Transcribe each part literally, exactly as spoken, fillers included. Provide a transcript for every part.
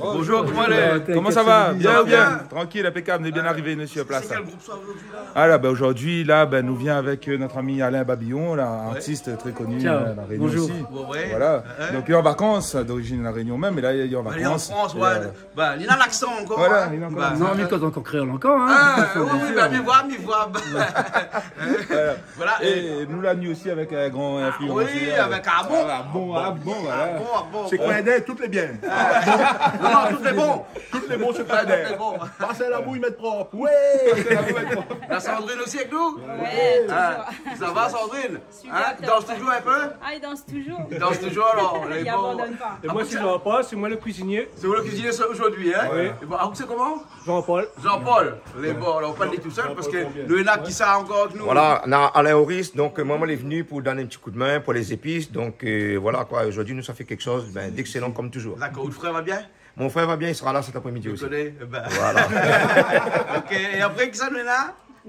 Bonjour, koman i lé ? Koman sa va ? Bien, bien. Trankil, inpékab, nou lé bien arivé, nou, sur plas, la. Sé kèl group sa, zordi, la ? Ah la, bin, zordi, la, bin, nou vien avèk, euh, nout ami Alain Babillon, la, artis trè koni, euh, La Rényon osi. Bonjour. Voilà. Donk, li lé an vakans, d'orizin La Rényon mèm, mé la, li lé an vakans. Li lé an Frans, ouais. Bin, li na laksan ankor, hein. Voilà, li na ankor laksan. Non, mé li koz ankor kréol ankor, hein. Ah, oui, oui, bin, mi voi, mi voi. Voilà. É nou la, nou osi, avèk in gran influensèr. Ah oui, avèk Arbon. Voilà, Arbon, Arbon, voilà. Arbon, Arbon. Sé koi, tout lé bien. Non, non, tout lé bon. Tout lé bon, sé koi. Tout lé bon. Pas la bouy, mèt prop. Oui. Pas la bouy, mèt prop. La Sandrine osi avèk nou ? Ouais, toujours. Sa va, Sandrine ? Super top. Dans toujours un peu ? Ah, li dans toujours. Li dans toujours, alor, lé bon. Li abandone pa. É moin, sé Jean-Paul, sé moin le kuizinié. Sé ou le kuizinié zordi, hein ? Oui. É bon, ah, sé koman ? Jean-Paul. Jean-Paul. Lé bon, alor, ou pa lé tousèl, parske nou néna kisa ankor avèk nou ? Voilà, na Alain Horis, donk, euh, moin, moin lé vni pou donn in ti koudmin pou lé zépis. Donk, euh, voilà, koi, zordi, nou sa fé kékshoz, bin, d'excellent, konm toujours. Dakor, out frèr va bien ? Mon frèr va bien, li sra la sèt aprémidi osi. Voilà. OK, é apré, kisa nou néna ?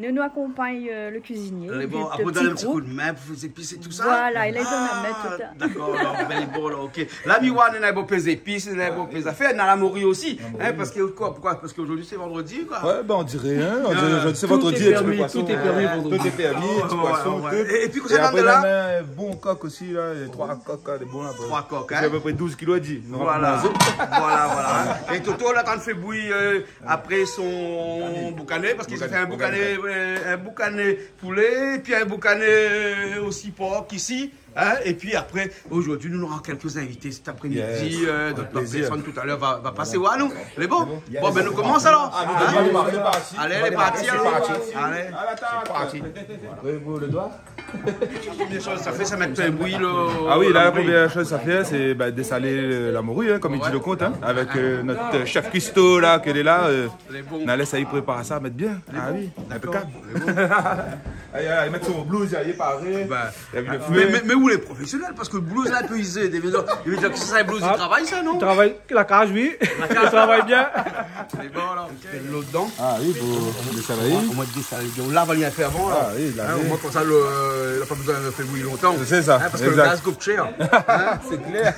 Nou, nou akonpagn, euh, le kuizinié. Lé bon, apré, donn in ti koudmin pou fé zépis é tousa. Voilà, li donn in mèt tout. Ah, dakor, alor, bin, lé bon, alor, OK. La, mi oi, néna bonpé zépis, néna bonpé zafèr, néna la mori osi. La mori. Hein, parske koi, poukoi ? Parske zordi, sé vandrodi, koi. Ouais, bin, on diré, hein, on diré, zordi, sé vandrodi, tout lé pèrmi, tout lé pèrmi vandrodi. Tout lé pèrmi, ti poison, tout. Ouais, ouais, ouais. É, é pi, kosa néna la ? Bon kok osi, la, troi kok, la, lé bon, la. Troi kok, hein. Sé a pé pré douz kilo, di. Voilà, voilà, hein. É Toto, la, kan i fé bouyi, euh, apré son boukané, parske li sa fé in boukané, euh, in boukané poulé, épi in boukané, euh, osi pork isi, hein, épi apré, zordi, nou nora kèk zinvité sèt aprémidi, euh, donk la pèrsone talèr va, va pasé oir nou. Lé bon ? Bon, bin, nou komans alor. Ah, nou, nou lé parti. Alé, lé parti, alor. Alé. Sé parti. Lèv le doi. Premièr shoz sa fé, sé mèt, euh, bouyi le, la mori. Ah oui, la, la premièr shoz sa fé, sé, bin, désalé, euh, la mori, hein, konm i di le kont, hein, avèk, euh, nout, euh, chèf kuisto la, ke lé la, euh, nou la lès ali prépar sa, mèt bien. Ah oui, inpékab. Lé bon. Ay, ay, ay, mèt son blouz, lé paré. Bin, li la vi le fé. Mé, mé, mé ou lé profésionèl, parske blouz la, i pé izé, i vé dir, i vé dir ke sé in blouz de travay, sa, non ? Travay. La kaz, oui. La kaz. Travay bien. Lé bon, la, OK. Dé lo dedan. Ah oui, pou désalé. Omoin, omoin désalé. Ou lav ali in pé avan, la. Ah oui, lavé. Hein, omoin, konmsa, le, la pa bezoin fé bouyi lontan. Sé sa, exact. Hein, parske le gaz i kout shèr. Hein ? Sé klèr.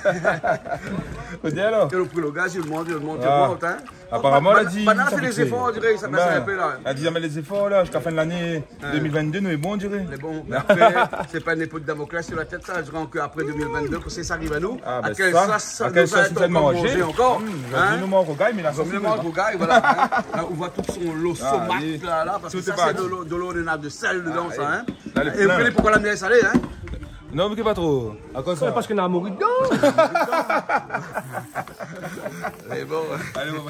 Fo dir, alor. É le pri le gaz, i mont, i mont, i mont, hein. Aparaman, la di, banna la fé lé zéfor, on diré, sa bès in pé, la. La di, mé lé zéfor, la, ziska fin de lané, deux mille vingt-deux, nou lé bon, on diré. Lé bon, mé apré, sé pa in épé de Damoklès sur la tèt, sa, mi kroi ke apré deux mille vingt-deux, kan sa i ariv anou, ah, bin, kèl sos sa, sa nou sa tourn manzé ankor, zordi, nou manz rougay, mé la sos, nou manz rougay, voilà, hein. La, ou voi tout son lo somat, la, la, parske sa, sé de lo, de lo, néna de sèl dedan, sa, hein. La, lé plin. É ou koné poukoi la mi mèt salé, hein ? Non, mé pa tro. Akoz sa ? Parske néna mori dedan. Lé bon. Alé, bon.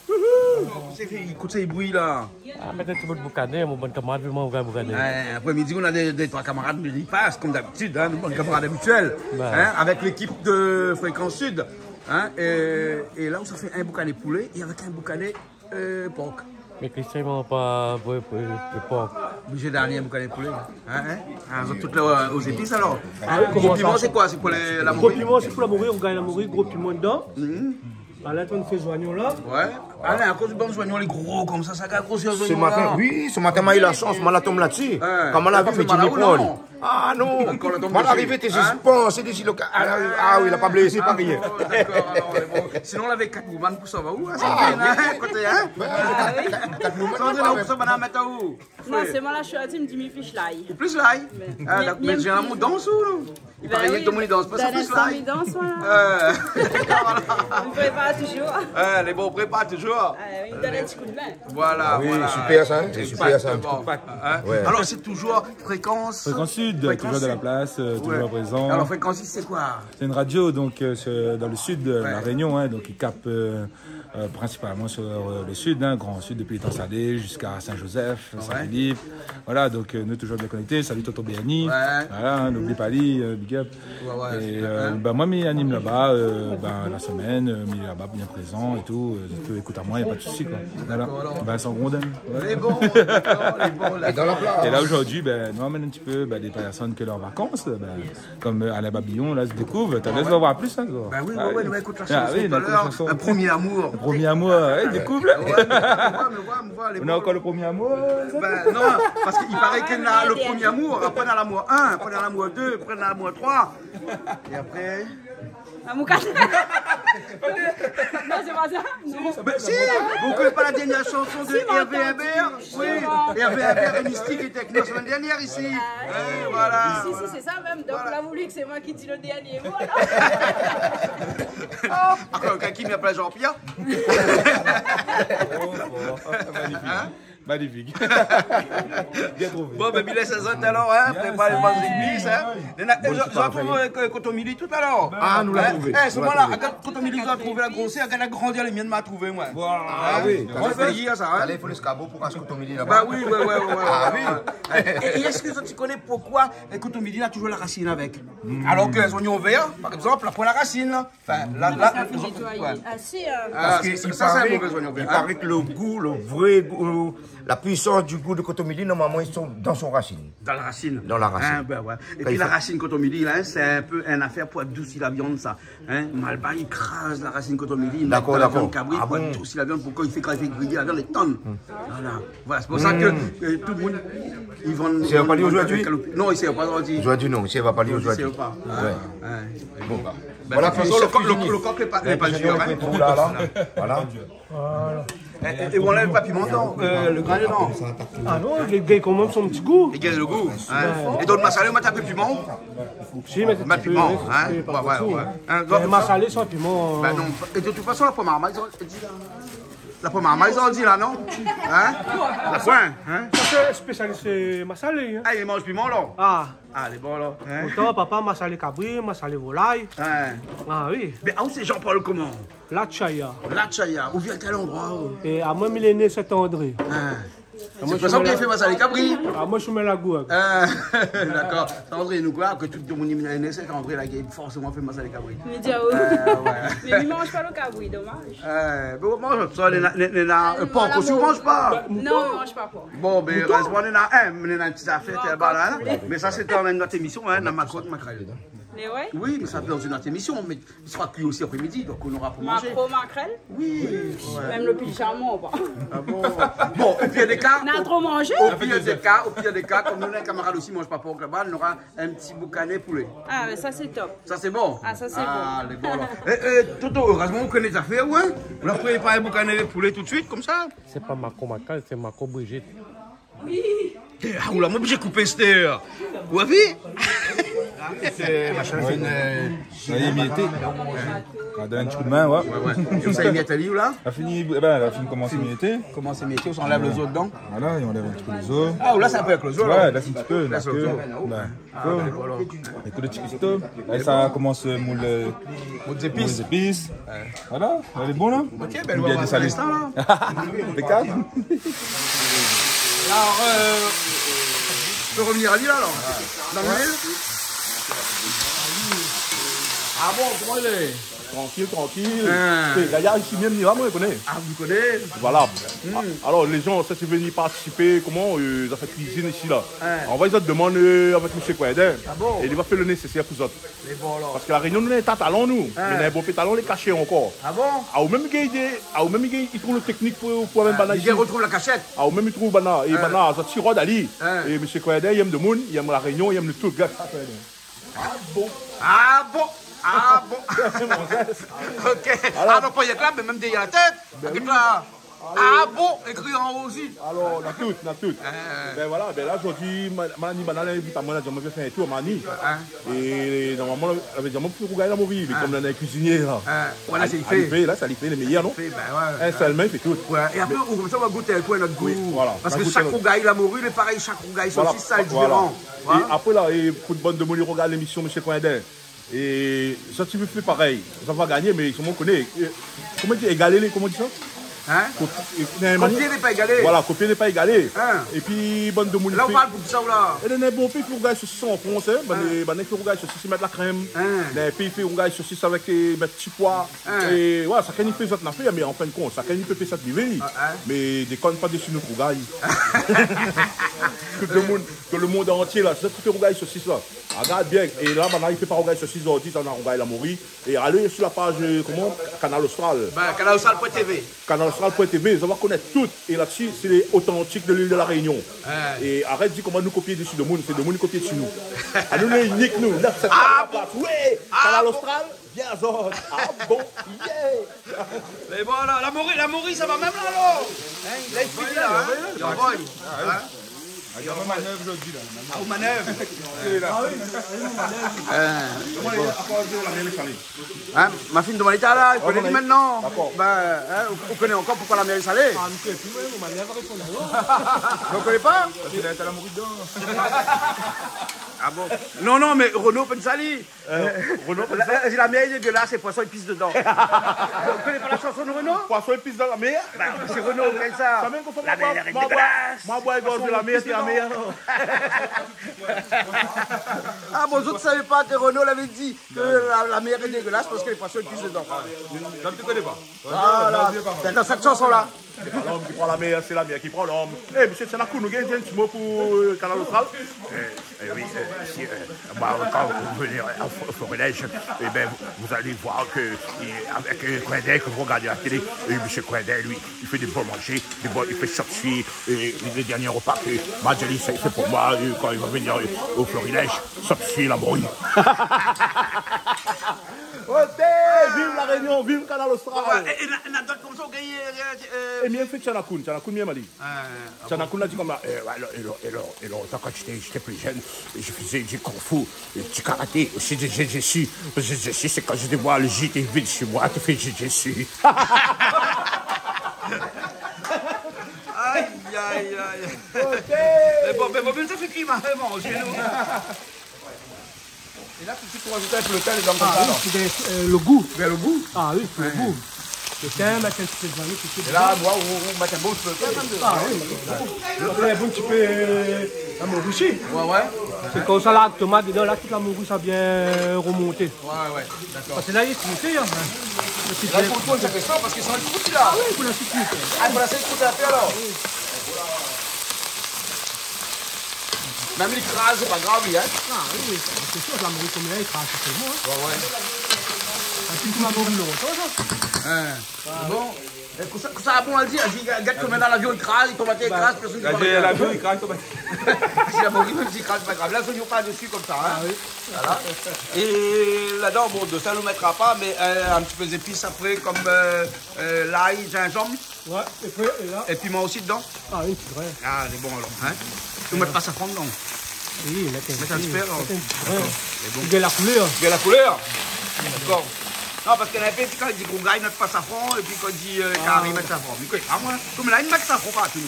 Kosa i fé, kosa i bouyi la ? Ah, mèt in ti bout boukané, mon bann kamarad, vréman, boukané. Ouais, aprémidi, nou na dé, dé, troi kamarad, mé i pas, konm dabitid, hein, nout bann kamarad abitièl, hein, avèk lékip de Fréquence Sud, hein, é, é la, nou sa fé in boukané poulé é avèk in boukané, euh, pork. Mé Christian, i manz pa, pa, pa, pa pork. Oblizé d'amenn in boukané poulé, hein, hein. Ah, zot tout la, euh, o zépis, alor. Ah oui, gro piman, sé koi ? Sé pou lé, la mori ? Gro piman, sé pou la mori, ou gingn la mori, gro piman dedan. Mhm. Alé, atann, sé zoignon la. Ouais. Alé, akoz bann zoignon lé gro konmsa, sa, gro zoignon la. Sé matin, oui, sé matin, ma la u la shans, ma la tonm la dsi. Kan ma la vi, mi di, mé pran ali. Ah non. Dakor, la tonm dési. Ma la arivé, té zis pansé dési lo ka-, ah, ah oui, la pa blésé, pa rien. Ah bon, dakor, alor, bon. Sinon, lavé Catwoman pou sava ou, hein, sa fé, hein, koté, hein ? Ah oui. Catwoman, sa, la, ou sa va mèt aou ? Non, sé moin la shoizi, mi di mi fis lay. Ou plis lay ? Mé, ah, mé, dakor, mé zénéralman, ou dans ou non ? I paré ke tout le moun i dans pa, sa plis lay. Dans, voilà. Euh. Nou prépar touzour. Euh, lé bon, prépar touzour. Ah oui, donn in ti koudmin. Voilà, voilà. Ah oui, super sa, hein, sé super sa. Exactement. Hein ? Ouais. Alor, sé touzour Fréquence, Fréquence Sud, Fréquence Sud, touzour de la plas, euh, touzour prézan. Ouais. Alor, Fréquence Sud, sé koi ? Sé in radio, donk, euh, sé dan le sud de La Rényon, hein, donk i kap, euh, euh, prinsipalman sur, euh, le sud, hein, Grand Sud, dopi Létan-Salé ziska Saint-Joseph, Saint-Philippe. Voilà, donk, euh, nou lé touzour bien konèkté. Salu tonton Bernie. Ouais. Voilà, hein, oubli pa li, euh, big up. Ouais, ouais, super, hein. É, euh, bin, moin, mi anim laba, euh, bin, la semèn, euh, mi lé laba bien prézan é tout, euh, zot i pé ékout amoin, na pa de sousi, koi. Voilà. Dakor, alor. Vincent Grondin. Lé bon, lé bon, lé bon, la. É dan la plas. É la, zordi, bin, nou amenn in ti pé, bin, dé pèrsone ke lé an vakans, bin, konm, euh, Alain Babillon, la, i dékouv, talèr, nou va voir plis, hein, koi. Bin oui, ouais, ouais, nou va ékout la shanson talèr. Ah oui, nou ékout la shanson. Un premier amour. Promié amour, hein, dékouv la. Ouais, mé, ouais, mé, ouais, mé, ouais, lé bon. Ou na ankor lo promié amour, sa ? Ben non, parske i paré ke na lo promié amour, apré na lamour in, apré na lamour dé, apré na lamour troi. É apré ? Lamour kat. Non, sé pa sa. Non. Ben si, ou koné pa la dernièr shanson de Hervé Imbert ? Si, mé atann. Oui, Hervé Imbert é Mystik lété avèk nou la semèn dernièr isi. Ah oui. Ouais, voilà, voilà. Si, si, sé sa mèm. Donk, la, ou vé ke sé moin ki di lo dernié mo, alor ? Ankor in ki mi apèl Jean-Pierre. Hein ? Magnifique. Bien trouvé. Bon, ben, mi lès azot alor, hein, prépar lé bann zépis, hein. Néna, bon, zot, zot trouv, euh, kotomili tout alor. Ah, nou la trouvé. Eh, sé moin la, gard kotomili, zot la trouvé la grosèr, gard la grandèr, lé mien ma trouvé, moin. Ah oui. Moin, sé sa, hein. Alé, i fo léskabo pou kas kotomili laba. Bah oui, ouais, ouais, ouais, ouais. Ah oui. É, é èske zot i koné poukoi, euh, kotomili na toujour la rasine avèk ? Alor ke zoignon vèr, par égzanp, la poin la rasine, la. Anfin, la, la, sa fini nétoiyé. Ouais. Ah, si, euh. Parske sa, sé in mové zoignon vèr, hein. I paré ke lo gou, lo vré gou, la puisans di gou de kotomili, normalman, i lé dan son rasine. Dan la rasine. Dan la rasine. Ah, ben ouais. É pi la rasine kotomili, la, hein, sé in pé in afèr pou adousi la viann, sa. Hein, Malbar i kraz la rasine kotomili, i mèt dan la viann kabri pou adousi la viann, pou kan i fé, kan i fé griyé, la viann lé tann. Voilà. Voilà, sé pou sa ke, euh, tout lo moun i vann. Sé pa li zordi ? Non, sé pa zordi. Zordi non, sé pa li zordi. Zordi, sé pa. Ouais. Bon, bah. Ben, voilà, de tout fason, lo kok, lo, lo kok lé pa, lé pa dir, hein. Voilà. É, é, é ou anlèv pa piman, non ? Euh, lo grin, non ? Ah non, i gingn kan mèm son ti gou. I gingn lo gou, hein. Ouais. É dan masalé, ou mèt in pé piman ? Si, mèt in ti pé, hein. Ouais, ouais, ouais. Hein, donk, masalé san piman, euh. Ben non. É de tout fason, la poin marmay, zot i di la. La poin marmay, zot i di la, non ? Hein ? La poin, hein ? Sa, sé spésialis, euh, masalé, hein. Ah, i manz piman, la ? Ah. Ah, lé bon, la. Hein ? Pourtan, papa, masalé kabri, masalé volay. Hein. Ah oui. Mé, ah, ou sé Jean-Paul koman ? Latchaya. Latchaya. Ou vien kèl landroi, ou ? É amoin, mi lé né Saint-André. Hein. Sé pou sa ou la fé masalé kabri. Ah, moin, mi lé Lagourgue. Ah, dakor. Saint-André, nou, koi, ke tout demoun i lé Saint-André, la, i forséman fé masalé kabri. Mi di aou. Euh, ouais. Mé mi manz pa lo kabri, domaz. Euh, bon, manz sa, néna, néna, néna, euh, pork osi, ou manz pa ? Non, mi manz pa pork. Bon, ben, érèzman, néna, hein, néna in ti zafèr laba la, hein. Mé sa, sé dan in not émision, hein, la makro makrèl. Mé ouais. Oui, mé sa, dan in not émision, mé i sra kui osi apré-midi, donk ou nora pou manzé. Makro makrèl ? Oui, ouais. Mèm lo pijama, ou pa. Ah bon ? Bon, o pir dé ka, na tro manzé ? O pir dé ka, o pir dé ka, kom nou néna in kamarad osi i manz pa pork laba, nora in ti boukané poulé. Ah, mé sa, sé top. Sa, sé bon ? Ah, sa, sé bon. Ah, lé bon, la. Eh, eh, Toto, érèzman ou koné zafèr, ouais. Ou la prépar in boukané poulé tout suit, konmsa ? Sé pa makro makrèl, sé makro Brigitte. Oui. Eh, ah, ou la, moin, mi koupé, sété, euh, ou la vi ? Sé machin, sé in, euh, sa i lé miété. La donn in ti kou d'min, ouais. Ouais, ouais. É ou sa i miét ali, ou la ? La fini, eh ben, la fini komans miété. Komans miété, ou sa anlèv lé zo dedan. Voilà, é ou anlèv in ti pé lé zo. Ah, ou la, sé in pé avèk lé zo, la. Ouais, la, sé in ti pé, parske, ben, Ah, dakor, alor. Ékout, lo ti pisto. La, sa komans, euh, moul, euh, moul zépis. Moul zépis. Ouais. Voilà, lé bon, la. Ok, ben, bien désalé. Alor, euh, mi pé rovnir ali, la, alor. Dan luil. Ah bon, koman i lé ? Trankil, trankil. Ah. Sé, gayar isi mèm, li va, moin, mi koné. Ah, ou koné ? Voilà. Hmm. Alor, lé zan, si zot i vé partisipé, koman, euh, zafèr kuizine isi, la. Ah. Anvoy zot demann, euh, avèk mésyé Coindin. Ah bon ? É li va fé lo nésésèr pou zot. Mé bon, alor. Parske La Rényon, nou néna in ta talan, nou. Ah. Mé néna bonpé talan lé kashé ankor. Ah bon ? Ah, ou mèm i gingn, ah, ou mèm i gingn, i trouv lo téknik pou, pou amenn banna isi. Ah, li retrouv la kashèt. Ah, ou mèm i trouv banna, é banna, zot i rod ali. Ah. É mésyé Coindin, li èm demoun, li èm La Rényon, li èm le tout. Gard sa, Coindin. Ah bon ? Ah bon ? Ah bon ? Ok. Alor, ah, donk, pa rienk la, mé mèm dèrièr la tèt. Ben oui. Gard la. Ah bon ? Ékri anlèr osi. Alor, na tout, na tout. Ah. Ben voilà, ben la, zordi, ma-, Mani, banna la invit amoin, la di amoin, vien fé in tour, Mani. Ah. É normalman, la, la di amoin, pou rougay la mori, mé kom la, na in kuizinié, la. Ah. Voilà, sa li fé. Sa li fé, la, sa li fé lé méyèr, non ? Sa li fé, ben ouais. In sèl min, li fé tout. Ouais, é apré, mé ou, konmsa, ou va gout in kou in ot gou. Oui, voilà. Parske shak rougay la mori, lé parèy, shak rougay sosis, sa lé diféran. Voilà. É apré, la, é pou bann demoun i rogard lémisyon, mésyé Coindin, é zot i vé fé parèy, zot va gagné, mé koman ou koné, é, koman i di, égalé, koman i di sa ? Hein ? Kopié, é, non, kopié n'est pas égalé. Voilà, kopié n'est pas égalé. Hein ? Épi, bann demoun... La, ou parl pou sa, ou la ? É, néna bonpé i fé rougay sosis an Frans, hein. Bann, bann i fé rougay sosis, i mèt la krèm. Hein. Néna bonpé i fé rougay sosis avèk, é, i mèt ti poi. Hein. É, voilà, shakinn i fé son nafèr, mé an fin de kont, shakinn i pé fé sak li vé. Ah, hein. Mé dékonn pa dési nout rougay. Tout le moun, tout le mond antié, la, sé sa ki fé rougay sosis, la. Agard bien. É la, banna i fé pa rougay sosis zordi, sa na rougay lamori. É alé si la paz, euh, koman ? Kanal Austral. Bin, kanal austral point T V. Kanal Austral point T V, zot va konèt tout. É la dsi, sé lé otantik de l'île de la Réunion. Ouais. É arèt di koman nou kopié dési demoun, sé demoun i kopié dési nou. Anou lé inik, nou. Nèf sèt. Ah bon ? Oui. Ah bon ? Kanal Austral, bien zot. Ah bon ? Yeah. Mé bon, la, lamori, lamori, sa va mèm la, alor ? Hein, la, i fini la, hein ? Yo, boy. Hein ? Ah, ou manèv zordi la. Ah, ou manèv. Ah oui, oui, ou manèv. Hein, ma fine domann ali la, i koné li mintnan. Dakor. Bin, hein, ou, ou koné ankor poukoi la mèr lé salé ? Ah, mi koné pi, oui, ou manèv avèk son amour. Ou koné pa ? Parske la, la mori dedan. Ah bon ? Non, non, mé Renaud, pé sali. Euh, Renaud, la, la mèr lé dégueulasse, lé poison i pis dedan. Ou koné pa la shanson de Renaud ? Poison i pis dan la mèr. Bin, sé Renaud, koné sa. Sa mèm konm sa, la mèr lé dégueulasse. Moin, moin, moin, poison i pis dedan. Sé la mèr. Ah bon, zot i savé pa ke Renaud lavé di ke la, la mèr lé dégueulasse parske lé poison i pis dedan. Sa, ou koné pa. Voilà. Bin, dan sèt shanson la. Sé pa lom ki pran la mèr, sé la mèr ki pran lom. Eh, mésyé Tsanakoun, ou gingn di in ti mo pou, euh, Kanal Austral ? Euh, euh, oui, euh, si, euh, bah, quand vous venez à Fo-, Florilège, eh ben, vous, vous allez voir que, euh, avec, euh, Coindin, que vous regardez à la télé, euh, monsieur Coindin, lui, il fait des bons manger, des bons, il fait chop suey, euh, le dernier repas que Marjorie, ça, il fait pour moi, euh, quand il va venir, euh, au Florilège, chop suey, la brouille. Ok, vive La Réunion, vive Kanal Austral. Ouais, ouais, é, é na, na dot konmsa, ou gingn, euh, euh, é mi fé Tsanakoun, Tsanakoun, mi èm ali. Ah, ah bon. Tsanakoun la di konmsa, euh, ouais, alors, alors, alors, alors, quand j'étais, j'étais plus jeune, je faisais du kung-fu, euh, du karaté, aussi du jiu-jitsu. Le jiu-jitsu, c'est quand je te vois le jus, t'es vide sur moi, tu fais jiu-jitsu. Aïe, aïe, aïe. Ok. Mé bon, mé bon, mé sa fé kui, ma, mé bon, chez nous. É la, tout de suite, ou rajout in pé lo tin dedan, konmsa, alor. Ah oui, pou gingn, euh, lo gou. Pou gingn lo gou. Ah oui, pou lo gou. Ouais. Lo tin, mèt in ti pé de vanille, tout de suite dedan. É la, ou, ou, ou mèt in bon ti pé lo tin mèm dedan. Ah oui, mèt in bon ti pé, euh, la mori osi. Ouais, ouais. Sé konmsa, la, tomat dedan, la, tout la mori sa bien remonté. Ouais, ouais, dakor. Parske la, li lé froté, hein. É pi la, i fo tourn sa fé sa, parske sa i frout, la. Ah oui, pou la sik frout. Ah, pou la sik frout, la, alor. Oui. Mèm li kraz, sé pa grav, li, hein. Ah oui, oui, sé sir, la mori konm li lé, li kraz totalman, hein. Ouais, ouais. Sa i fé la mori lontan, sa. Hein. Ah, bon. Oui. É kosa, kosa bon, èl di, èl di, gard, gard koman dan lavion, li kraz, li tomat, li kraz, pèrsone i kraz pa. Lavion, li kraz, tomat. Si la mori, mèm si li kraz, pa grav. La, zoignon par dési, konmsa, hein. Ah oui. Voilà. É ladan, bon, de sèl, ou mètra pa, mé, euh, in ti pé zépis apré, konm, euh, euh, lay, zinzanm. Ouais, é apré, é la ? É piman osi dedan ? Ah, in ti grin. Ah, lé bon alor, hein ? Ou mèt pa safran dedan ? Oui, mèt in ti pé, alor. Mèt in ti grin. Dakor. Lé bon. Pou gingn la koulèr. Pou gingn la koulèr ? Dakor. Non, parske néna in pé i di, kan i di rougay, i mèt pa safran, épi kan i di, euh, kari, i mèt safran. Ah. Mé koi, ah, moin, konm la, i mèt safran partou.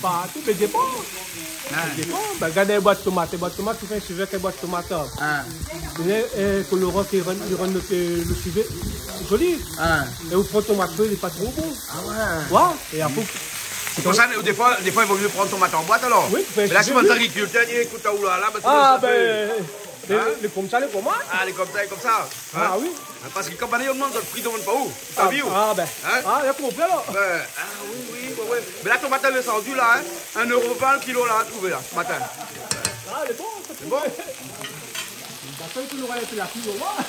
Partou, mé dépan. Ah. Dépan. Bin, gard in bwat tomat, in bwat tomat, ou fé in sivé avèk in bwat tomat, hein. Ah. Mé, euh, koloran ki rann, li rann lo, lo sivé zoli. Ah. É ou pran tomat fré, li lé pa tro bon. Ah ouais. Ouais, é apré, sé pou sa, défoi, défoi, i vo myé pran tomat an bwat, alor. Oui, mé la, si bann agrikiltèr i ékout aou la, la, bin, ah, bin, lé, lé konmsa, lé konmsa. Ah, lé konmsa, lé konmsa. Ah oui. Hein, parske kan banna i domann zot pri, i domann pa ou. Ou la vi ou ? Ah, bin. Hein ? Ah, la konpri, alor. Bin, ah oui, oui, ouais, ouais. Mé la tomat, èl lé désandu la, hein. Un euro vingt lo kilo la, trouvé la, se matin. Ah, lé bon, sa. Lé bon. Dakor, i pé nora in pé la pli, ou va oir.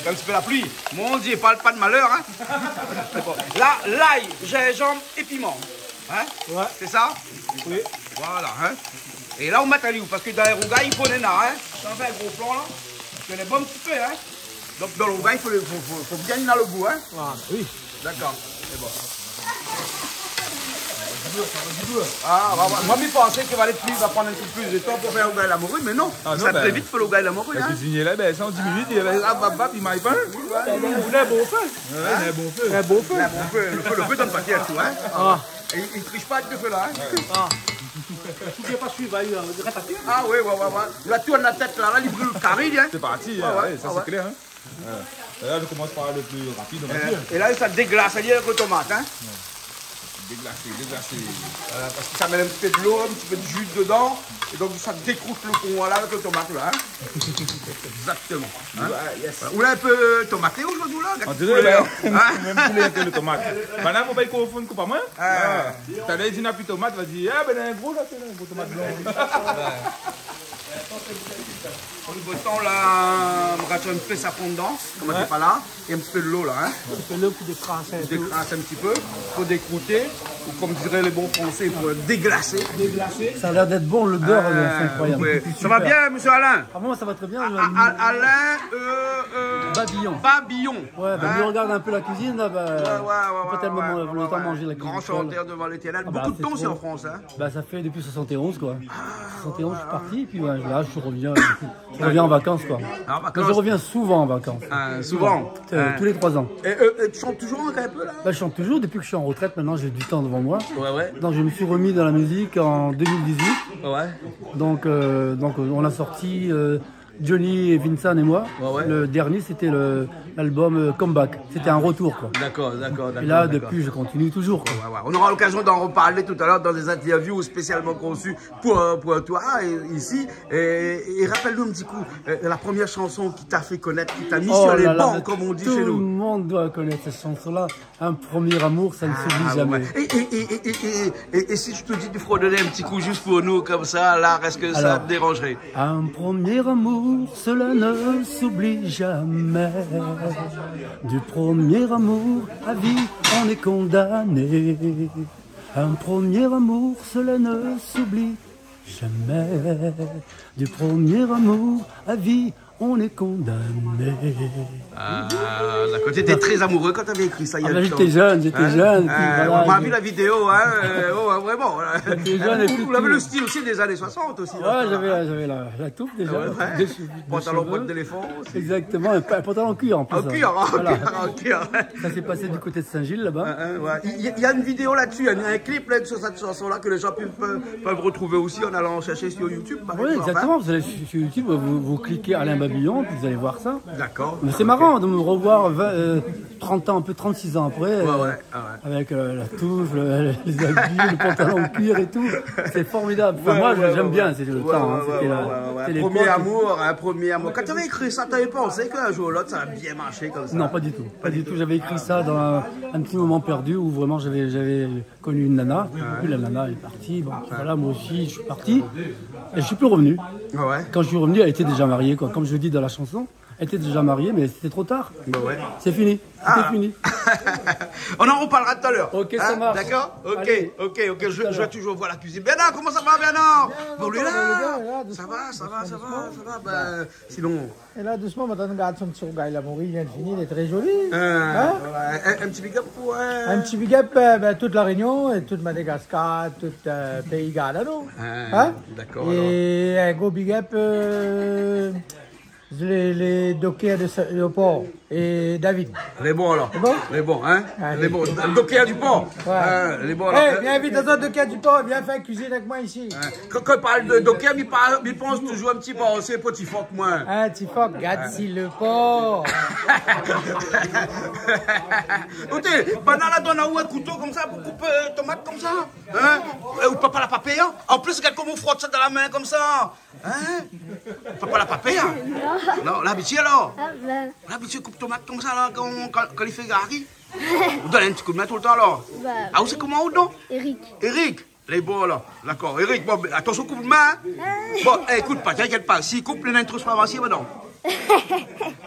In ti pé la pli. Mon Dié, parl pa de malèr, hein. Bon. La, lay, zinzanm é piman. Hein ? Ouais. Sé sa ? Oui. Voilà, hein. É la, ou mèt ali, parske dan lé rougay, i fo néna, hein. Sa i fé in gro plan, la. Parske lé bon in ti pé, hein. Donk, dan lo rougay, i fo, fo, fo, fo bien néna lo gou, hein. Ah, oui. Dakor, sé bon. Ah, ouais, ouais. Moin, mi pansé ke va alé pli, va pran in ti pé plis de tan pou fé rougay la mori, mé non. Ah, non, sa lé vit pou lo rougay la mori, hein. Lo kuizinié la, bin, sa, an dis minit, li, hop, hop, hop, li may pa. Ouais, ouais. Ou la bon fé. Ouais, li la bon fé. Li la bon fé. Li la bon fé. Lo fé, lo fé i donn pa kèr tou, hein. Ah. É li, li trish pa avèk lo fé la, hein. Ah. Fo bien pa suiv, hein, ratatouille. Ah oui, ouais, ouais, ouais. La tourn la tèt la, la, li bril lo kari, hein. Sé parti, ouais, hein, ouais, sa, sé klèr, hein. Ouais. É la, nou komans par lo pli rapid, on va dir. Euh, é la, sa déglas ali avèk lo tomat, hein. Ouais. Déglasé, déglasé. Voilà, parske sa i mèt in ti pé dolo, in ti pé de ji dedan, é donk sa i dékrout lo fon, voilà, avèk lo tomat la, hein. Exactement. Hein ? Ouais, yes. Voilà. Ou la in pé tomaté zordi la, gard koulèr. On diré, bin, hein ? Mèm koulèr ke lo tomat. Banna, fo pa i konfonn, koup pa moin. Ah. Ah. Talèr, i di na pi tomat, va dir, ah, bin, in gro la, sé in gro tomat blan. Ouais. Sa, sé bien, sa. Lo tan la, nou rajout in pé safran dedan, konm ou lé pa la, é in ti pé dolo la, in. In ti pé dolo pou dékras in pé. Dékras in ti pé, pou dékrouté, ou konm diré lé bon fransé, pou déglasé. Déglasé. Sa la lèr d'èt bon, lodèr, euh, sé inkroiyab. Ah, ouais. Sa va bien, mésyé Alain ? Ah, moin sa va trè bien. A-, a-, Alain, euh, euh, Babillon. Babillon. Ouais, ben, mi rogard in pé la kuizine la, ben, ouais, ouais, ouais, pétèt moin, ouais, moin, ouais, lo tan manzé la kuizine. Gran shantèr devan létèrnèl. Ah, ben, bokou de tan osi an Frans, in. Ben, sa fé dopi soixante et onze, koi. Soixante et onze, je suis parti, et puis, ouais, là, je reviens, je reviens en vacances, quoi. Ah, en vacances. Enfin, je reviens souvent en vacances. Ah, souvent. Euh, tous les trois ans. Et, euh, et tu chantes toujours un peu, là ? Ben, je chante toujours, depuis que je suis en retraite, maintenant, j'ai du temps devant moi. Ouais, ouais. Donc, je me suis remis dans la musique en deux mille dix-huit. Ouais. Donc, euh, donc, euh, on a sorti, euh, Johnny et Vincent et moi. Ouais, ouais. Le dernier, c'était le, l'album, euh, Comeback. C'était un retour, quoi. D'accord, d'accord, d'accord. Et là, depuis, je continue toujours, quoi. Ouais, ouais. On aura l'occasion d'en reparler tout à l'heure dans des interviews spécialement conçues pour, euh, pour toi, et, ici. Et, et rappelle-nous un petit coup, euh, la première chanson qui t'a fait connaître, qui t'a mis sur les bancs, comme on dit chez nous. Oh là là, mais tout le monde doit connaître cette chanson-là. Un premier amour, ça ne s'oublie jamais. Ah, ouais. Et, et, et si je te dis de fredonner un petit coup juste pour nous, comme ça, là, est-ce que ça te dérangerait ? Alors, un premier amour, cela ne s'oublie jamais. Du premier amour, à vie, on est condamné. Un premier amour, cela ne s'oublie jamais. Du premier amour, à vie, on est condamné. Ah, d'accord. T'étais très amoureux quand t'avais écrit ça, il y a longtemps. Ah ben, j'étais jeune, j'étais jeune, et puis voilà, ouais, on a vu la vidéo, hein, euh, oh, ouais, vraiment, voilà. J'étais jeune et puis... Vous avez le style aussi des années soixante aussi, là, j'avais la, j'avais la, la touffe déjà, la touffe de cheveux. Ah ouais, ouais. Pantalon boîte d'éléphant aussi. Exactement, un pa-, pantalon en cuir en plus, hein. En cuir, en cuir, en cuir. Voilà. Ça s'est passé du côté de Saint-Gilles, là-bas. Hein, hein, ouais. Il y a, il y a une vidéo là-dessus, il y a un clip là, sur cette chanson-là que les gens peuvent, peuvent, peuvent retrouver aussi en allant chercher sur YouTube, par exemple, hein. Oui, exactement. Vous allez sur, sur YouTube, vous, vous cliquez Alain Babillon, puis vous allez voir ça. D'accord. Ok. Mais c'est marrant de me revoir vingt, euh, trente ans, un peu trente-six ans après, euh, avec, euh, la touffe, le, les habits, le pantalon en cuir et tout. C'est formidable. Enfin, moi, j'aime bien, c'est le temps, hein, c'était la, c'était l'époque. Ouais, ouais, ouais, ouais. Premier amour, hein, premier amour. Quand t'avais écrit ça, t'avais pensé qu'un jour ou l'autre, ça allait bien marcher comme ça ? Non, pas du tout. Pas du tout. J'avais écrit ça dans un, un petit moment perdu où vraiment j'avais, j'avais connu une nana. Ah ouais. Puis la nana est partie. Bon, puis voilà, moi aussi, je suis parti. Et je suis plus revenu. Ah ouais. Quand je suis revenu, elle était déjà mariée, quoi. Comme je le dis dans la chanson, elle était déjà mariée, mais c'était trop tard. Bah ouais. C'est fini. C'était fini. On en reparlera tout à l'heure. Ok, ça marche. Hein ? D'accord ? Ok, ok, ok. Allez, à tout à l'heure. Je, je vais toujours voir la cuisine. Bernard, comment ça va, Bernard ? Bien, bon, lui, là, ça va, ça va, ça va, doucement, doucement. Ben, sinon, É la, dousman, madam, gard son ti rougay la mori, li vien fini, lé tré zoli. Ah, voilà. In, in ti big up pou, euh, in ti big up, euh, ben, tout La Rényon é tout Madagaskar, tout, euh, Péi Gard anou. Ah, dakor, alor. É in gro big up, euh, lé, lé docker de sa-, de Por é David. Lé bon, alor. Lé bon ? Lé bon, in ? Alé. Lé bon. Docker du Por. Ouais. In, lé bon, alor. Eh, vien vit, azot, docker du Por, vien fé kuizine avèk moin isi. Ouais. Kan, kan i parl de docker, mi par-, mi pans toujour in ti pé, sé pou ti fok, moin. In ti fok, gard si le por. Oté, banna la donn aou in kouto konmsa pou koup, euh, tomat konmsa, in ? É out papa la pa pé, in ? An plis, gard koman ou frot sa dan la min konmsa, in ? Papa la pa pé, in ? Non. Non, labitié alor ? Ah, ben. Labitié koup tomat konmsa la, kan, kan, kan li fé gari. Ou donn in ti koudmin toultan alor ? Bah, ah, ou sé koman, out non ? Eric. Eric. Lé bon la. Dakor. Eric, bon, ben, atansyon, koup out min, in. Bon, eh, ékout pa, t'inquiète pas. Si i koup, li néna in trous farmasi, madam.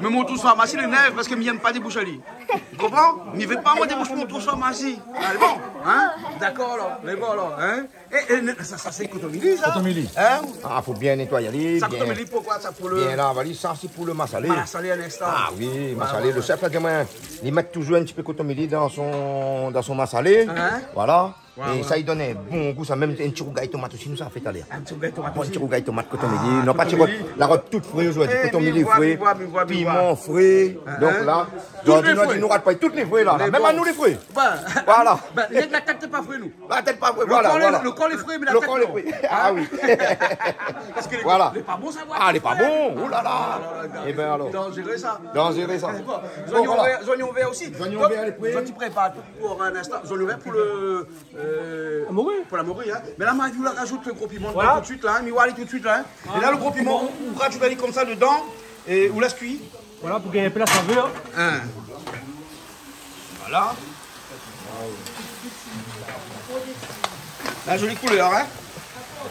Mé mon trous farmasi lé nèf parske mi yèm pa déboush ali. Ou konpran ? Mi vé pa, moin, déboush mon trous farmasi. Alé, bon, in ? Dakor, alor. Lé bon, alor, in ? Eh, eh, sa, sa sé kotomili, sa ? Kotomili. In ? Ah, fo bien nétoy ali, sa, bien. Kotomili, poukosa sa ? Pou le... Bien lav ali, sa sé pou le masalé. Masalé, in instan. Ah oui, masalé. Ouais, ouais. Le shèf la di amoin, li mèt toujour in ti pé kotomili dan son, dan son masalé. In ? Voilà. Ouais, ouais. É sa i donn in bon gou, sa, mèm in ti rougay tomat osi, nou sa fé talèr. In ti rougay tomat osi. Bon, in ti rougay tomat, kotomili. Ah, non, pa ti kotomili. La rod tout fré zordi, kotomili fré, piman fré. In, in. Donk la, zordi nou la di nou rat pa, tout lé fré la. Tout lé fré. Mèm anou lé fré. Voilà. Ben, rienk la tèt lé pa fré, nou. La tèt pa fré, voilà, voilà. Le kor lé, le kor lé fré, mé la tèt non. Le kor lé fré. Ah oui. Parske lé, lé pa bon, sa, voilà. Ah, lé pa bon. Ouh la la. Ah, la, la, la. Eh ben alor. Danzéré, sa. Danzéré, sa. Bon, voilà. Zoignon vèr, zoignon vèr osi. Zoignon vèr, lé fré. Donk, ou prépar tout pou in instan. Zoignon vèr pou le Euh, la mori. Pou la mori, in. Mé la, ma vi ou la rajout le gro piman tout suit la, in. Mi oi alé tout suit la, in. É la, le gro piman, ou, ou rajout ali konmsa dedan é ou lès kui. Voilà, pou gingn in pé la savèr. In. Voilà. La zoli koulèr, in.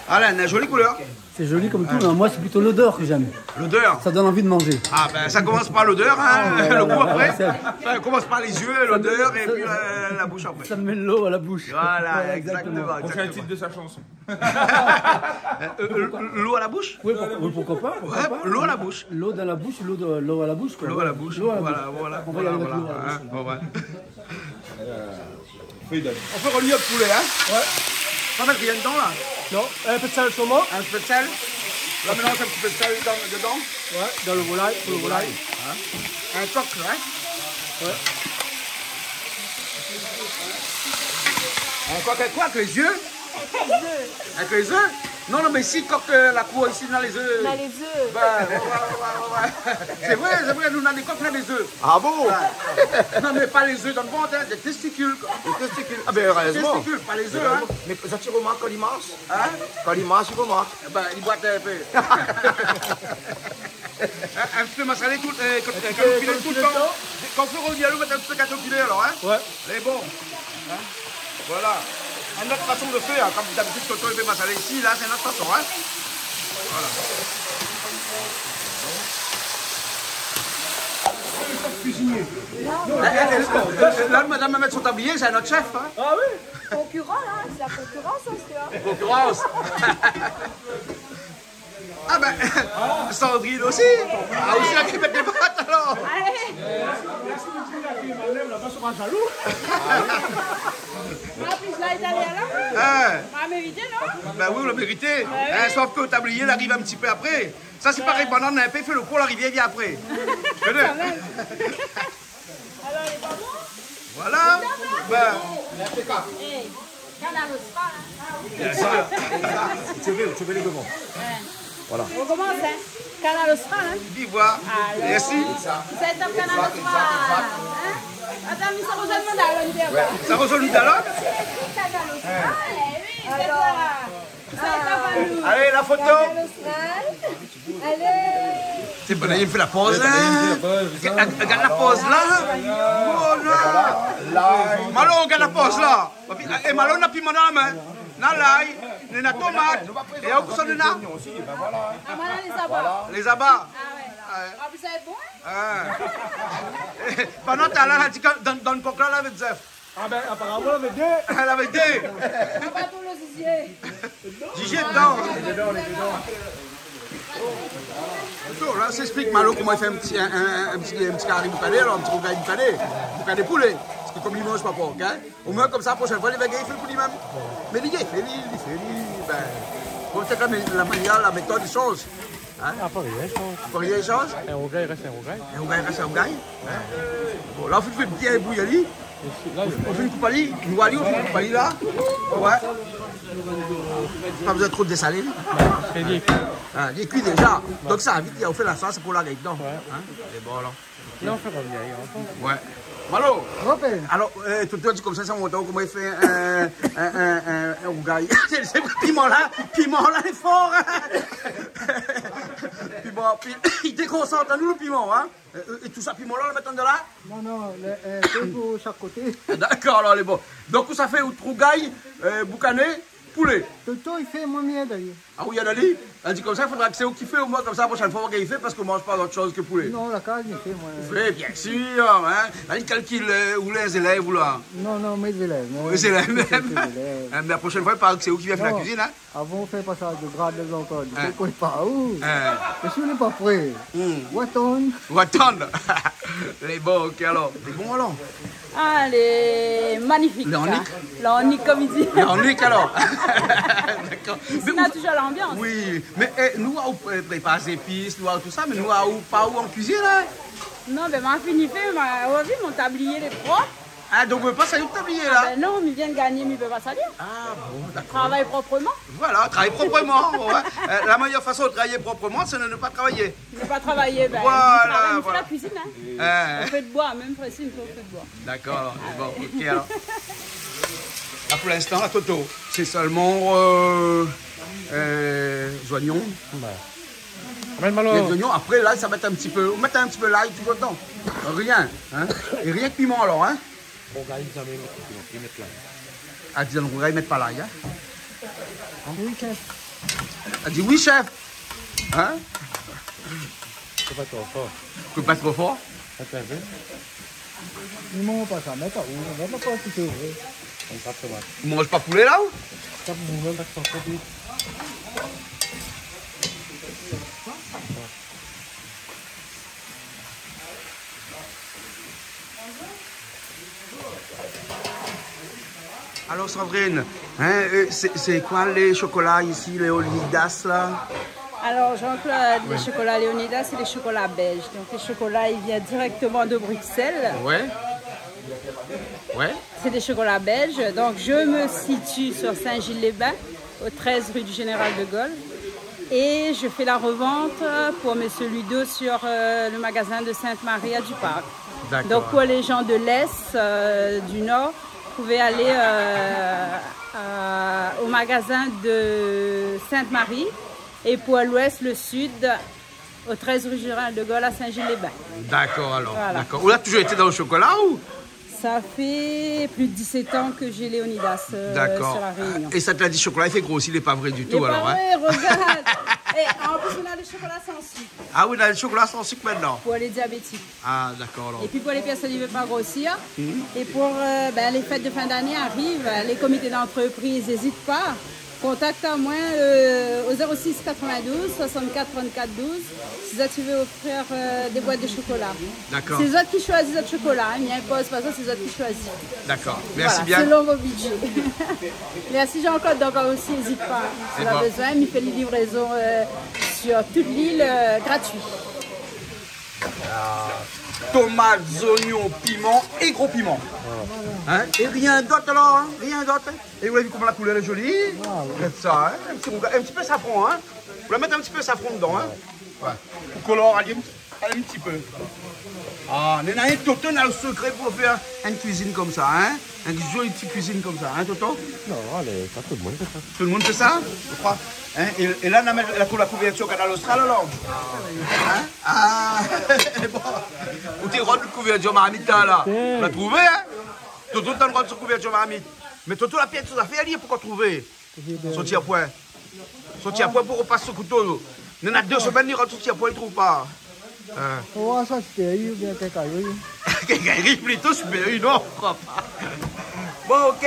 Alain, la zoli koulèr. C'est joli comme tout, mais moi, c'est plutôt l'odeur que j'aime. L'odeur. Ça donne envie de manger. Ah ben, ça commence par l'odeur, hein, le goût après. Enfin, on commence par les yeux, l'odeur, et puis la, la bouche après. Ça me met l'eau à la bouche. Voilà, exactement. Prochain titre de sa chanson. Euh, euh, l'eau à la bouche ? Oui, pour- oui, pourquoi pas, pourquoi pas. Ouais, l'eau à la bouche. L'eau dans la bouche, l'eau de- l'eau à la bouche, quoi. L'eau à la bouche. L'eau à la bouche. Voilà, voilà. On va y aller avec l'eau à la bouche. Hein, bon, ouais. On fait revenir le poulet, hein ? Ouais. Pas mettre rien dedans, là ? Non, un peu de sel seulement. Un peu de sel ? Là, maintenant, c'est un petit peu de sel dedans, dedans. Ouais, dans le volaille, pour le volaille. Hein ? Un coq, hein ? Ouais. Un coq avec quoi ? Avec les yeux ? Avec les œufs ? Non, non, mais si, coq, euh, la kour isi, néna les œufs. Néna les œufs. Ben, ouais, ouais. C'est vrai, c'est vrai, nou néna des coqs néna les œufs. Ah bon ? Ouais. Non, mais pas les œufs dans le ventre, hein, des testicules, quoi. Des testicules. Ah ben, heureusement. Testicules, pas les œufs, hein. Mais heureusement. Mais sa ti remark kan li marsh ? Hein ? Kan li marsh, li remark. Ben, li boit un peu. Un, un petit peu massalé tout, euh, quand, euh, quand on filait tout le temps. Quand on fait revenir l'eau, mettre un petit peu quand on filait alors, hein ? Ouais. C'est bon. Hein ? Voilà. Une autre façon de faire. Comme d'habitude, quand on fait massalé ici, là, c'est une autre façon, hein ? Voilà. Cuisinier. Là, là, là, là, madame va mettre son tablier, c'est un autre chef, hein ? Ah oui ? Concurrent, là, c'est la concurrence, hein, c'est, hein. Concurrence. Ah ben, Sandrine aussi. Ah, aussi, elle met des pâtes, alors. Allez. Ah, puis là, il est allé à la main. Hein. On a mérité, non ? Ben oui, on l'a mérité. Ben oui. Hein, sauf que le tablier, il arrive un petit peu après. Ça, c'est pareil, banane, hein, il fait le coup, la rivière vient après. Quand même. Alors, les mamans. Voilà. Ben. Eh, Kanal Austral, hein. Bien sûr. Tu veux, tu veux les devants. Ouais. Voilà. On commence, hein. Kanal Austral, hein. Vive. Alors, merci. Vous êtes dans Kanal Austral, hein. Madame, nous sommes aux Allemands, là, on dit, ouais. Ça rejoint nous, alors ? Kanal Austral, eh oui, c'est ça. Alors. Allez, la photo. Kanal Austral. Allez. C'est bon, il me fait la pause, hein. Regarde, regarde la pause, là. Oh, là. Malo, regarde la pause, là. Eh, Malo, na piman dan la min. Na lay, na tomat. É aou kosa ou néna ? Ah, moin néna lé zaba. Lé zaba. Ah ouais. Ah ouais. Ah, vous savez, bon, hein ? Ah. Pandan talèr la di ke dan, dan kok la, la, avèk zèf. Ah ben, aparaman, lavé dé. Lavé dé. Papa, pou lo zizié. Zizié dedan. Lé dedan, lé dedan. So, la, sa i ésplik Malo koman i fé in ti, in, in, in ti, in ti kari boukané, alor, in ti rougay boukané. Boukané poulé. Parske kom li manz pa pork, in. Omoin, komsa, proshèn foi, li va gingn fé pou li mèm. Mé li gingn fé, li, li fé, li, ben, bon, pétèt la, la manièr, la métod i sanz. In ? Ah, pa rien i sanz. Pa rien i sanz ? In rougay i rès in rougay. In rougay i rès in rougay. In ? Bon, la, ou fé bien bouyi ali. Ou fine koup ali, nou va ali, ou fine koup ali la. Ouais. Pa bezoin tro désalé. Sé li. Ah, li lé kui déza. Donk sa, vit, ou fé la sos pou la gèt dedan. Ouais. In ? É bon, alor. Non, ou fé pa bien, in. Ouais. Malo. Alor, euh, tout, tout, komsa, sa i mont, koman i fé in, in, in, in, in rougay. Sé, sé piman la, piman la lé for, in. Piman, pi-, i dékonsant anou lo piman, in. Euh, euh, é tout sa piman la, ou mèt andan la ? Non, non, le, euh, dé pou shak koté. Dakor, alor, lé bon. Donk, ou sa fé out rougay, euh, boukané, poulé. Toto i fé moin myé, dayèr. Ah oui, Adali, la di komsa, fodra ke sé ou ki fé, omoin, komsa, la proshèn foi, ou va gingn fé, parske ou manz pa dot shoz ke poulé. Non, la kaz, mi fé, moin. Ou fé, bien sir, in. La, li kalkil, euh, ou lé zélèv, ou la. Non, non, mé zélèv, moin. Mé zélèv mèm. Mé zélèv. In, mé la proshèn foi, i paré ke sé ou ki vien fé la kuizine, in. Avan ou fé pasaz de grad, de zankor, di, ou koné pa ou. In. É si ou lé pa pré, ou atann. Ou atann. Lé bon, ok, alor. Lé bon, alor. Ah, lé manifik. Lé anik. Lé anik, kom i di. Lé anik, alor. Dakor. Isi, na touzour lanbians. Oui, mé, eh, nou, ou, eh, prépar zépis, nou, tout sa, mé nou, ou, pa ou an kuizine, in. Non, ben, ma fini fé, ma, ou la vi, mon tablié lé prop. Ah, donk, ou pé pa sali out tablié, la ? Ah, ben non, mi vien gingné, mi pé pa sali. Ah, bon, dakor. Travay propreman. Voilà, travay propreman, ouais. Euh, la meilleure façon de travailler proprement, c'est de ne pas travailler. Ne pas travailler, ben, voilà, on fait la cuisine, hein. Hein. On fait de bois, même principe, on fait de bois. D'accord, bon, ok, alors. Là, pour l'instant, la Toto, c'est seulement, euh, euh, les oignons. Ouais. Mé malo. Les oignons, après, là, ça va être un petit peu, on met un petit peu l'ail tout le temps. Rien, hein. Et rien que piment, alors, hein. Rougay, zamé i mèt, i mèt lay. Ah, di dan rougay i mèt pa lay, in ? Oui, chef. La di oui, chef. Hein ? Fo pa tro for. Fo pa tro for ? Atann in pé. Li manz pa sa, mé pa ou, mé pa ou, si ou vé. Konmsa, tomat. Ou manz pa poulé, la, ou ? Sa pou ou mèm, pa tro for. Alors, Sandrine, hein, euh, c'est, c'est quoi les chocolats ici, Léonidas, là ? Alors, Jean-Claude, les chocolats Léonidas, c'est les chocolats belges. Donc, les chocolats, ils viennent directement de Bruxelles. Ouais. Ouais. C'est des chocolats belges. Donc, je me situe sur Saint-Gilles-les-Bains, au treize rue du Général de Gaulle. Et je fais la revente pour Monsieur Ludo sur, euh, le magasin de Sainte-Marie à Duparc. D'accord. Donc, pour les gens de l'Est, euh, du Nord, vous pouvez aller, euh, à, au magasin de Sainte-Marie. Et pour l'Ouest, le Sud, au treize rue Général de Gaulle à Saint-Gilles-les-Bains. D'accord, alors. Voilà. D'accord. Ou la toujours été dans le chocolat, ou ? Ça fait plus de dix-sept ans que j'ai Léonidas, euh, sur La Réunion. D'accord. Et sa té la di chocolat i fé grosir, lé pa vré ditou, alor, hein ? Lé pa vré, regarde. Et en plus, on a le chocolat sans sucre. Ah oui, on a le chocolat sans sucre maintenant. Pour les diabétiques. Ah, d'accord, alors. Et puis pour les personnes qui veulent pas grossir, et pour, euh, ben, les fêtes de fin d'année arrivent, les comités d'entreprise, n'hésite pas. Kontakt amoin, euh, au zéro six quatre-vingt-douze soixante-quatre trente-quatre douze, si zot i vé ofrir, euh, des boîtes de chocolat. D'accord. Sé zot ki shoizi zot chocolat, hein, mi inpoz pa sa, sé zot ki shoizi. D'accord. Merci bien. Voilà, selon vos budgets. Merci Jean-Claude, donc aussi n'hésite pas. Si ou la bezoin, mi fé les livraisons, euh, sur toute l'île, euh, gratuit. Ah, tomat, zoignon, piman é gro piman. Hein ? É rien d'ot alor, hein ? Rien d'ot, hein ? É ou la vi koman la koulèr lé zoli ? Ah, oui. Gard sa, hein ? In ti, in ti pé safran, hein ? Ou la mèt in ti pé safran dedan, hein ? Ouais. Pou kolor ali in ti pé. Ah, néna in, Toto néna le sekré pou fé in kuizine konmsa, hein ? In zoli ti kuizine konmsa, hein, Toto ? Non, alé, pa tout le monde i fé sa. Tout le monde i fé sa, je crois. Hein ? É, é la, la, la kou-, la kouvertir Kanal Austral, alor ? Hein ? Ah, bon. Ou té rod kouvertir marmit la, la ? Ou la trouvé, hein ? Toto té rod son kouvertir marmit. Mé Toto la pèrd son zafèr, li, pou koi trouvé ? Son tiapoin. Son tiapoin pou repas son kouto. Néna dé semèn, li rod son tiapoin, li trouv pa. Hein. Ou sa, sé pèri oubien kékayou. Kékayou, plito, sé pèri, non, je crois pas. Bon, ok.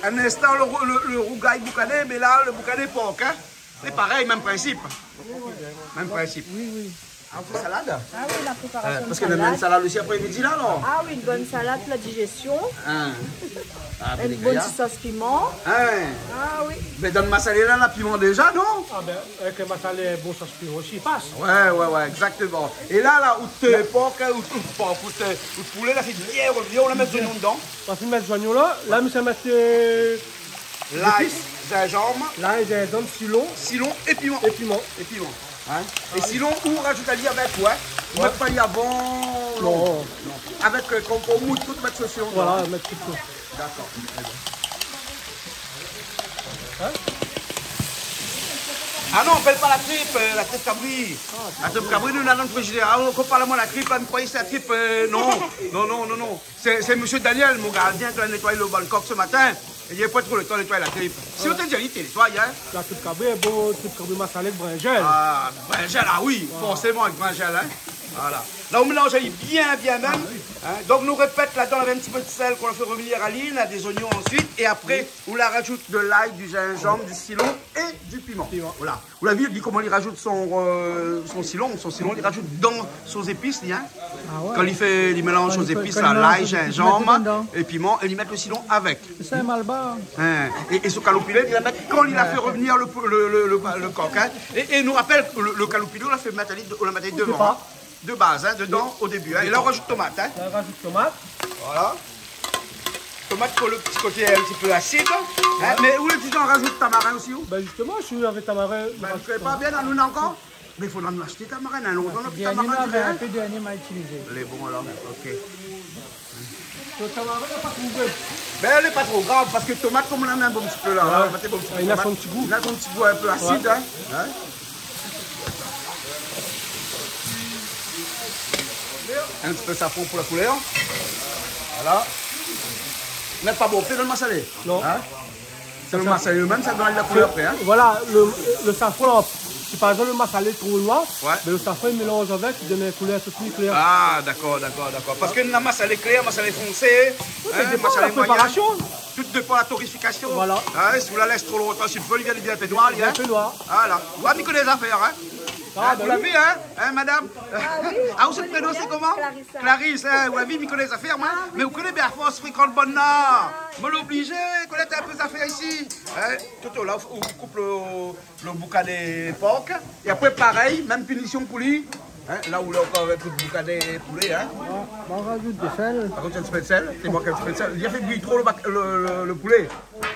In instan, le rou-, le, le rougay boukané, mé la, le boukané por, hein. Sé parèy, mèm prinsip. Mèm prinsip. Oui, oui. Ah, ou fé salad ? Ah oui, la préparation de salade. Euh, parske néna in salad osi apré midi la, non ? Ah oui, une bonne salade pour la digestion. Hein. Ah, une bonne sauce piment. Hein. Ah oui. Mé dan le masalé la, na piman déza, non ? Ah ben, avèk le masalé, bon, sos piman osi i pas. Ouais, ouais, ouais, exactement. É la, la, out, euh, por, hein, out, out por, out, euh, out poulé la, sé bien revni, ou la mèt zoignon dedan. Ou la fine mèt zoignon la. La, mi sa mèt, euh, lay, zépis. Zinzanm. Lay, zinzanm, sitron. Sitron é piman. É piman. É piman. Hein ? É sitron, ou rajout ali avèk, ouais. Ou mèt pa ali avan, non. Non. Non. Avèk, euh, kan, kan ou moud tout, mèt sitron dedan. Voilà, mèt tout. D'accord. Très bien. Hein ? Ah non, apèl pa la trip, euh, la trip kabri. La trip kabri, nou néna dan le frizidèr. Ah, ou parl amoin la trip, la, mi kroi sé la trip, euh, non. Non, non, non, non. Sé, sé Monsieur Daniel, mon gardien, ki la nétoy le Bangkok ce matin. É li la pa tro le tan nétoy la trip. Si ou té di ali, té nétoy, hein. La trip kabri lé bon, trip kabri masalé avèk brinzèl. Ah, brinzèl, ah oui, forséman avèk brinzèl, hein. Voilà. La, ou mélanz bien, bien mèm. Ah oui. Hein. Donk, nou répèt, ladan, avèk in ti pé de sèl k'ou la fé revnir ali, néna dé zoignon ansuit, é apré, ou la rajout de lay, du zinzanm, du sitron é du piman. Piman. Voilà. Ou la vi, li, koman li rajout son, euh, son sitron, son sitron, li rajout dan son zépis, li, hein. Ah ouais. Kan li fé, li mélanz son zépis la, lay, zinzanm é piman, é li mèt le sitron avèk. Sé in malbar. Hein. É, é son kaloupilé, li la mèt kan li la fé revnir le, le, le, le, le kok, hein. É, é nou rapèl, le, le kaloupilé, ou la fé mèt ali, ou la mèt ali devan, hein. De baz, hein, dedan, o débi, hein. É la, ou rajout tomat, hein. La, ou rajout tomat. Voilà. Tomat pou le ti koté in ti pé asid, hein. Ouais. Mé ou lé dijan rajout tamarin osi, ou ? Ben, justement, si ou lavé tamarin, ben, mi koné pa bien, la, nou néna ankor. Mé i fo nou ashté tamarin, hein, lontan, nou na pi tamarin, hein. Sé dernié, ma itilizé. Lé bon, alor, ok. Lo tamarin, la pa tro gou. Ben, lé pa tro grav, parske tomat, kom nou la mèt in bon ti pé la, hein, nou la mèt in bon ti pé tomat. Ouais. Li na son ti gou. Li na son ti gou in pé asid, hein. Ouais. Hein ? In ti pé safran pou la koulèr. Voilà. Mé pa bonpé dan le masalé. Non. Hein ? Sé lo masalé li mèm, sa i done la koulèr apré, in. Voilà, lo, lo safran, si par égzanp lo masalé lé tro noir, bin lo safran i mélanz avèk, i done in koulèr tout pli klèr. Ah, dakor, dakor, dakor. Parske na masalé klèr, masalé fonsé, in, masalé moiyin. Tout i dépan la préparasion. Tout i dépan la torifikasion. Voilà. In, si ou la lès tro lontan, si ou vé, li vien bien pé noir, li, in. Bien pé noir. Voilà. Ou la mi koné zafèr, in. Ah, ou la vi, in, madam ? Ah oui. Ah, ou sé prénon sé koman ? Clarisse. Clarisse, in, ou la vi, mi koné zafèr, moin. Ah oui. Mé ou koné bien, a fors frékant bann-la. Moin lé oblizé konèt in pé zafèr isi. In, Toto, la, ou, ou koup lo, lo boukané por. É apré, parèy, mèm pinision pou li. In, la ou lé ankor avèk lo boukané poulé, in. Bon, bon, razout de sèl. Razout in ti pé de sèl. Té mank in ti pé de sèl. Li la fé bouyi tro lo bak-, lo, lo, lo poulé.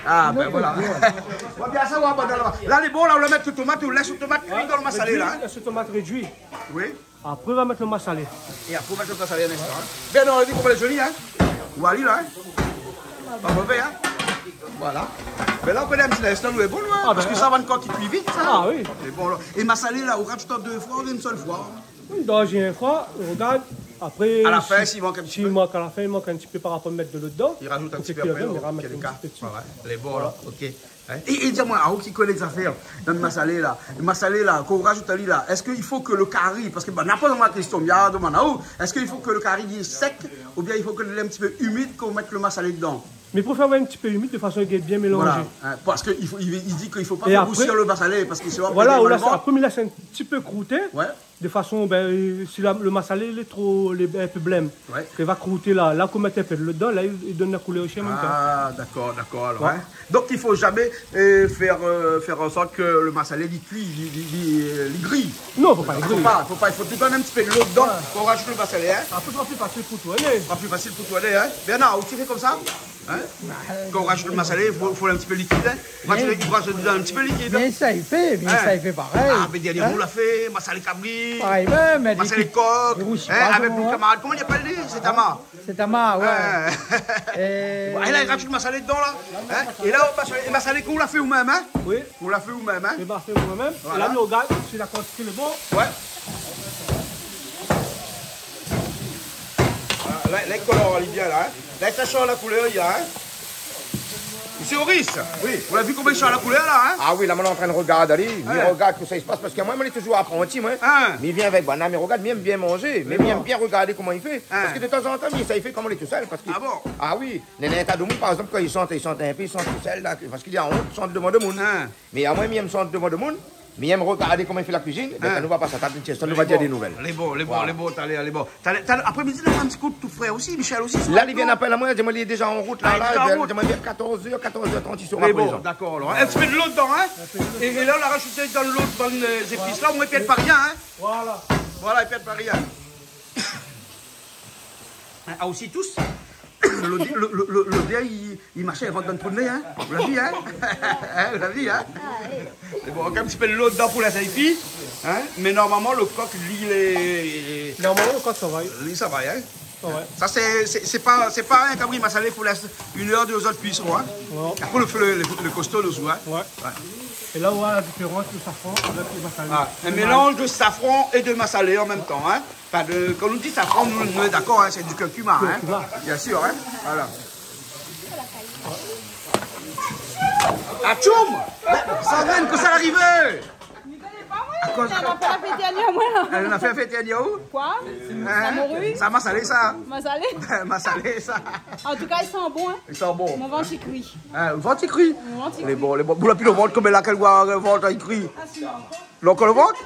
Ah, bin voilà. Ou la bien sa, ou la bann la. La lé bon, la, ou la mèt lo tomat, ou lès lo tomat kui dan lo masalé, la, in. Lès lo tomat rédui. Oui. Apré, ou va mèt lo masalé. É apré, ou mèt lo masalé an instan, in. Bin non, ou la vi koman lé zoli, in. Ou la vi la, in. Pa mové, in. Voilà. Mé la, ou koné in ti instan, nou lé bon, in. Ah, bin, parske sa va ankor kui vit, sa. Ah oui. Lé bon, la. É masalé, la, ou razout an dé foi ou in sèl foi ? Oui, dan in foi, ou rogard. Apré, a la fin, si, si i mank in ti pé. Si i mank a la fin, i mank in ti pé par rapor mèt de lo dedan. Li razout in ti pé apré, o pir dé ka. Pou fé kui in pé, in ti pé. Voilà, lé bon, la. Voilà. Ok. In ? É, é di amoin, aou ki koné zafèr dan lo masalé, la. Lo masalé, la, kan ou razout ali, la, èske i fo ke lo kari, parske, bin, na poz amoin la késtion, mi la domann aou, èske i fo ke lo kari lé sèk, oubien i fo ke li lé in ti pé imid kan ou mèt lo masalé dedan ? Mé pou fé in ti pé imid, de fason ke li lé bien mélanzé. Voilà, in, parske i fo, i, i di ke i fo pa fé rousi lo masalé, parske sinon, apré, li lé mal mor. É apré, voilà, ou lès, apré, ou lès in ti pé krouté. Ouais. De fason, bin, si la, lo masalé lé tro, lé in pé blèm, ouais, ke va krouté la, la, kan ou mèt in pé de lo dedan, la, li, li done la koulèr osi an mèm tan. Ah, dakor, dakor, alor, ouais, in. Donk, i fo zamé, euh, fé, euh, fé an sort ke lo masalé li kui, li, li, li, euh, li gri. Non, fo pa li gri. Fo pa, fo pa, i fo toultan in ti pé de lo dedan, ouais, kan ou razout lo masalé, in. Apré, sra pli fasil pou tourné. Sra pli fasil pou tourné, in. Bernard, ou i fé konmsa ? In ? Kan ou razout lo masalé, i fo, fo in ti pé likid, in. Ou razout, ou razout dedan in ti pé likid, in. Bien sa i fé, bien sa i fé parèy. Ah, mé dèrnié, in, ou la fé masalé kabri, parèy mèm, masalé kok, in, avèk mon kamarad, koman i apèl ali ? Sétama. Sétama, ouais. In. É bon, é la, i razout masalé dedan, la. In ? É la, masalé, é masalé ke ou la fé ou mèm, in ? Oui. Ou la fé ou mèm, in ? Mi la fé moin mèm. Voilà. É la, nou rogard si la kantité lé bon. Ouais. Voilà, la, la, i kolor ali bien la, in. La, sa i sanz la koulèr, li, in. Mésyé Oris, oui, ou la vi koman li sanz la koulèr la, in ? Ah oui, la, moin lé antrin rogard ali. Mi rogard koman sa i spas, parske moin, moin lé touzour apranti, moin. In. Mi vien avèk banna, mi rogard, mi èm bien manzé, mé mi èm bien rogardé koman i fé. In. Parske de tanzantan, mi éséy fé koman li lé tousèl, parske... Ah bon ? Ah oui, néna in ta demoun, par égzanp, kan i shant, i shant in pé, i shant tousèl la, parske li la ont shant dovan demoun. In. Mé amoin, mi èm shant dovan demoun, mi èm rogardé koman i fé la kuizine. Bin, kan nou va pas a tab, in ti instan, nou va dir dé nouvèl. Lé bon, lé bon, lé bon, talèr, lé bon. Talèr, talèr, apré midi, nou fé in ti kou de tou frèr osi, Michel osi. La, li vien apèl amoin, di amoin li lé déza an rout la. Ah, li lé déza an rout. Di amoin li vien katòr zèr, katòr zèr trant, li sera prézan. Lé bon, dakor, alor. In ti pé de lo dedan, in. É, é la, ou la razout dan lo, dan, euh, zépis la, omoin i pèrd pa rien, in. Voilà. Voilà, i pèrd pa rien. In, ah, osi tous. Lo, lo, lo, lo, lo dé, i, i marsh, i rant dan lo trou de né, in. Ou la vi, in ? In, ou la vi, in ? Ah oui. Mé bon, in ti pé de lo dedan pou lès ali kui, in. Mé normalman, lo kok, li, lé... Normalman, lo kok, sa va. Li, sa va, in. Ah ouais. Sa, sé, sé, sé pa, sé pa in kabri masalé pou lès inn èr, dé zèr de kuison, in. Non. Apré, lo fé, lo, lo kosto désou, in. Ouais. Ouais. É la, ou voi la diférans, lo safran avèk lo masalé. Ah, in mélanz de safran é de masalé an mèm tan, in. Pa de, kan nou di safran, nou, nou lé dakor, in, sé di kurkuma, in. Kurkuma. Bien sir, in. Voilà. Atchoum ! Sandrine, kosa la arivé ? Mi koné pa, moin. Akoz... Sa la fé la fèt dèrnié, moin, la. Èl la fé la fèt dèrnié, ou ? Koi ? In ? Sa mori ? Sa masalé, sa. Masalé ? Masalé, sa. An tou ka, i san bon, in. I san bon. Mon vant i kri. In, vant i kri. Mon vant i kri. Lé bon, lé bon. Boula pi lo vant, konm la, kèl voi, euh, vant i kri. Ah, si. Donk, lo vant.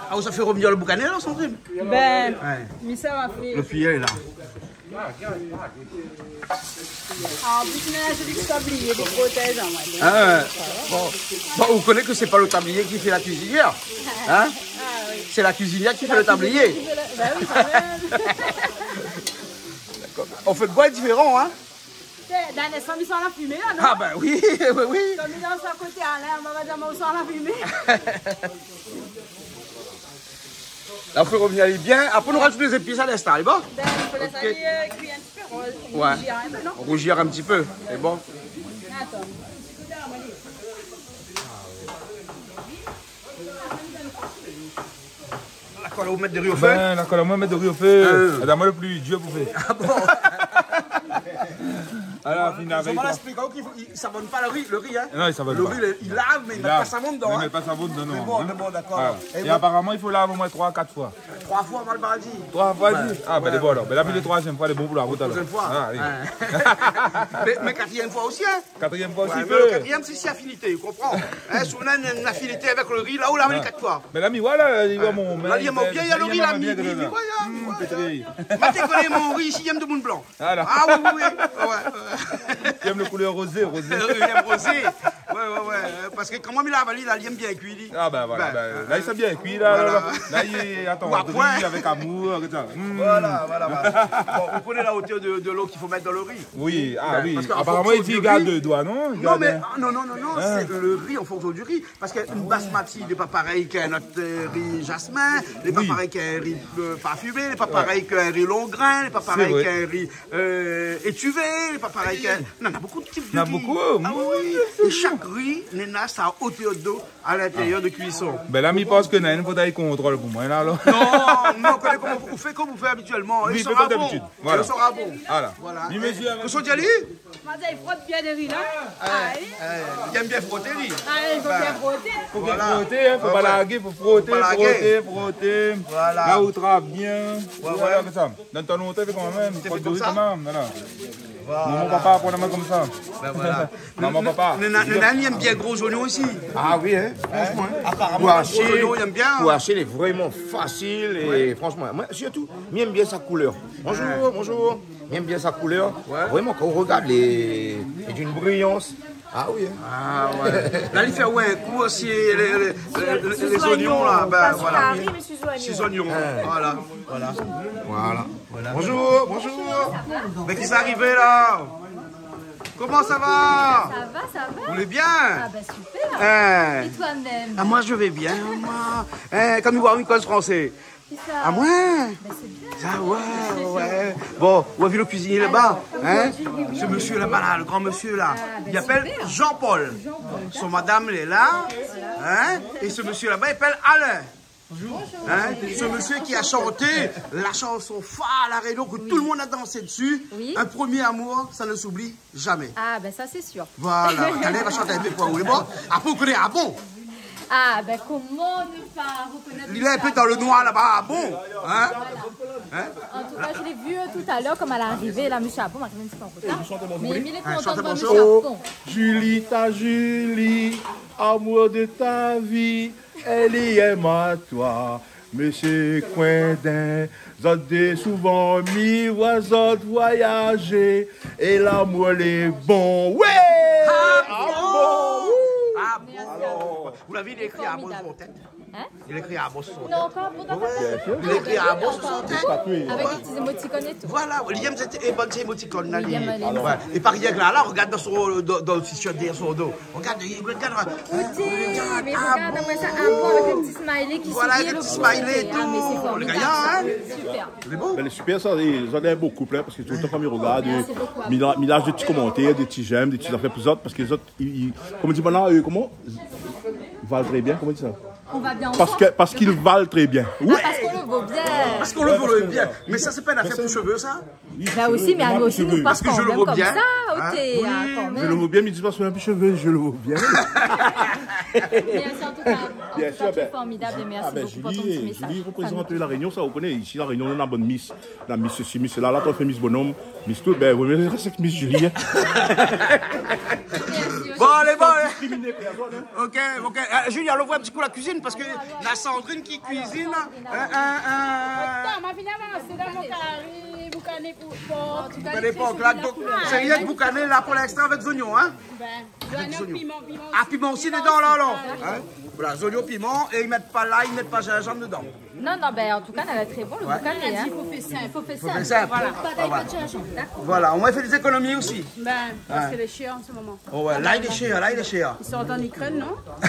Ah, ou sa fé rovnir lo boukané la, Sandrine ? Bin, ouais, mi sa va fé. Lo fiyèl la. Ah, an plis, mé la, sé li ki sa oublié, dé protèz, in, ouais. Ah, ouais. Bon. Bon, ou koné ke sé pa lo tablié ki fé la kuizinièr, in ? Ah, oui. Sé la kuizinièr ki fé lo tablié. Sé la kuizinièr ki fé lo, bin oui, kan mèm. Dakor. An fèt, boi lé diféran, in ? Té, dan lé sanm, i san la fimé, la, non ? Ah, bin oui, oui, oui. Konm i lé a koté, Alain, nou va dir, mé i san la fimé. La, ou fé rovnir ali bien. Apré, nou razout lé zépis a linstan, lé bon ? Bin, i fo lès ali, euh, kui in ti pé, rouzi in pé, non ? Ouais. Rouzir in ti pé, lé bon. Atann. La kol, ou mèt do ri o fé ? Bin, la kol, moin mèt do ri o fé. Ah. Sé amoin lo pli dir pou fé. Ah bon ? Alor, fini avèk... Solman, toi, la ésplik aou k'i fo, i, i savone pa lo ri, lo ri, in. Non, i savone pa. Lo ri, li, li lav, mé li mèt pa savon dedan, in. Li mèt pa savon dedan, non. Mé bon, mé bon, dakor. Voilà. É aparaman, i fo lav omoin troi, kat foi. Troi foi, mal pa di. Troi foi, di. Ah, bin, lé bon alor. Bin, la, la troizièm foi, lé bon pou la rout alor. Troizièm foi. Ah, oui. Mé, mé katrièm foi osi, in. Katrièm foi osi, mé lo katrièm, sé si afinité, ou konpran ? In, si ou na in, in afinité avèk lo ri, la ou la mèt kat foi. Mé la, mi, voilà, li voi mon... La, li èm bien, li èm lo ri, la, mi, mi, mi, voilà. Hmm, pétri. Moin té koné mon ri isi, li èm demoun blan. Voilà. Ah oui, oui, oui. Ouais, ouais. Li èm lo koulèr rozé, rozé. Li èm rozé. Ouais, ouais, ouais. Parske koman mi la avali, la, li èm bien kui, li. Ah, bin, voilà, bin, la, li sa bien kui, la, voilà. La, li, atann, ou aprann. Ri avèk amour, konmsa. Hmm. Voilà, voilà, voilà. Bon, ou koné la otèr de, de lo k'i fo mèt dan lo ri. Oui, ah oui. Bin, parske an fonksyon di ri... Aparaman, i di i gard dé doi, non ? I gard... Non, mé, ah, non, non, non, non, sé lo ri an fonksyon di ri. Parske in basmati, lé pa parèy k'in not, euh, ri jasmin, lé pa parèy k'in ri, euh, parfimé, lé pa parèy k'in ri long grin, lé pa parèy k'in ri, euh, étivé, lé pa parèy k'in... Non, na bonpé de tip de ri. Na bonpé, oui, oui, bien sir. É shak ri néna sa otèr do a lintérièr de kuison. Bin la, mi pans ke na inn fo alé kontrol pou moin, la, alor. Non, non, koné koman ou fé, kom ou fé abitièlman. Oui, i sra bon. Voilà. I sra bon. Voilà. Voilà. Li mèzir avèk... Kosa ou di ali ? Madam, i frot bien lo ri la. Ah, oui. Li èm bien froté, li. Ah, i fo bien froté. Fo bien froté, in, fo pa largé, fo froté, froté, froté. Voilà. La ou trap bien. Ouais, ouais. Voilà, konmsa. Dan tan lontan, i fé kan mèm, i frot lo ri kan mèm, voilà. Voilà. Momon, papa aprann amoin konmsa. Bin voilà. Momon, papa. Néna, néna, néna, li èm bien gro zoignon osi. Ah oui, in, fransheman, in. Aparaman, gro zoignon, li èm bien. Pou ashé, pou ashé, lé vréman fasil é fransheman, moin, sirtou, mi èm bien sa koulèr. Bonjour, bonjour. Mi èm bien sa koulèr. Ouais. Vréman, kan ou rogard, lé, lé d'in briyans. Ah oui, in. Ah ouais. La, li fé, ouais, kou osi lé, lé, lé, lé zoignon, la. Bin voilà. Kari, mé su zoignon. Su zoignon. Voilà, voilà. Voilà. Bonjour, bonjour. Mé kisa i ariv la ? Koman sa va ? Ça va, ça va. Vous allez bien ? Ah ben super. Hein ? Et toi-même ? Ah, moi, je vais bien, moi. Hein, kom i voi mi koz fransé. Kisa ? Ah, moin ? Ben, c'est bien. Ah ouais, ouais. Bon, ou la vi lo kuizinié laba, hein ? Alors, aujourd'hui, oui, oui. Ce monsieur là-bas, là, le grand monsieur là, il s'appelle Jean-Paul. Ah, ben, super. Jean-Paul, d'accord. Son madame, elle est là, hein ? Et ce monsieur là-bas, il s'appelle Alain. Bonjour. Hein ? Ce monsieur qui a chanté la chanson phare à La Réunion, que tout le monde a dansé dessus. Oui. Un premier amour, ça ne s'oublie jamais. Ah, ben ça, c'est sûr. Voilà. Allez, va chanter un peu pour vous. Bon, après, vous connaissez, ah bon ? Ah, ben comment ne pas reconnaître ça ? Il est un peu dans le noir là-bas, ah bon ? Hein ? Voilà. Hein ? En tout cas, je l'ai vu, euh, tout à l'heure, kom èl la arivé, la, monsieur Chapon, ma kréné in ti pé an rotar. Mé, mé lé kontan de voir monsieur Chapon. Julie, ta Julie, amour de ta vie, èl i èm amoin. Monsieur Coindin, zot dé souvan mi voi zot voyazé, é lamour lé bon. Ouais ! Ah bon ? Ah bon ? Ouh ! Ah bon ? Merci à vous. Vous l'avez écrit à votre tête ? Hein ? Il écrit à votre tête. Non, encore pour... Ouais. Il écrit à votre tête. Avec des petits émoticônes et tout. Voilà, li èm sé, é bann ti émoticône la, li. Li èm lé... Ouais. É pa rienk la, la, rogard dan son, dan, dan lo t-shirt dèrièr son do. Rogard, rogard, rogard. Oté, mé rogard amoin sa, ah bon, avèk in ti smiley ki souri, lo ti smiley é tou. Ah, mé sé formidab sa. Lé gayar, hein ? Super. Lé bon ? Ben, lé super sa, é zot lé in bo koup, hein, parske toultan kan mi rogard, mi la-, mi lash dé ti komantèr, dé ti j'aime, dé ti zafèr pou zot, parske zot, i, i, koman i di, banna, euh, koman ? Val tré bien, koman i di sa ? On va bien ensemble. Parce que, parce qu'ils valent très bien. Ah, parce qu'on le vaut bien. Parce qu'on le vaut bien. Mais ça, c'est pas une affaire pour cheveux, ça ? Là aussi, mais à nous aussi, nous passe quand même comme ça, oté, hein, quand même. Parce que je le vaux bien. Hein ? Oui, je le vaux bien, mais dis pas sur un peu cheveux, je le vaux bien. Bien sûr, en tout cas, tu es formidable et merci beaucoup pour ton petit message. Bien sûr, ben, Julie, Julie représente La Réunion, sa, ou koné, isi La Réunion, nou néna bann Miss. La Miss ceci, Miss cela, la, ou fé Miss Bonhomme, Miss tout, ben, ou rès èk Miss Julie, hein. Bien sûr. Bon, allez, bon, hein. Discriminer personne, hein. Ok, ok. Euh, Julie, alon voir in ti kou la kuizine, parske na Sandrine ki kuizine, hein, hein, hein. Atann, ma fini avansé dan mon kari, boukané pou pork. Boukané pork, la, donk, sé rienk boukané, la, pou linstan, avèk zoignon, hein. Ben, avèk zoignon. Piman, piman osi. Ah, piman osi dedan, la, alor. Hein ? Voilà, zoignon, piman, é i mèt pa lay, i mèt pa jinjanm dedan. Non, non, ben, en tout cas, na lèr tré bon, lo boukané, hein. Ouais. I fo fé sinp. I fo fé sinp. Voilà. Pa d'lay, pa d'jinjanm, dakor. Voilà, omoin i fé dé zékonomi osi. Ben, parske lé shèr an se moman. Oh ouais, lay lé shèr, lay lé shèr. I sort an Ukraine, non ? Ah,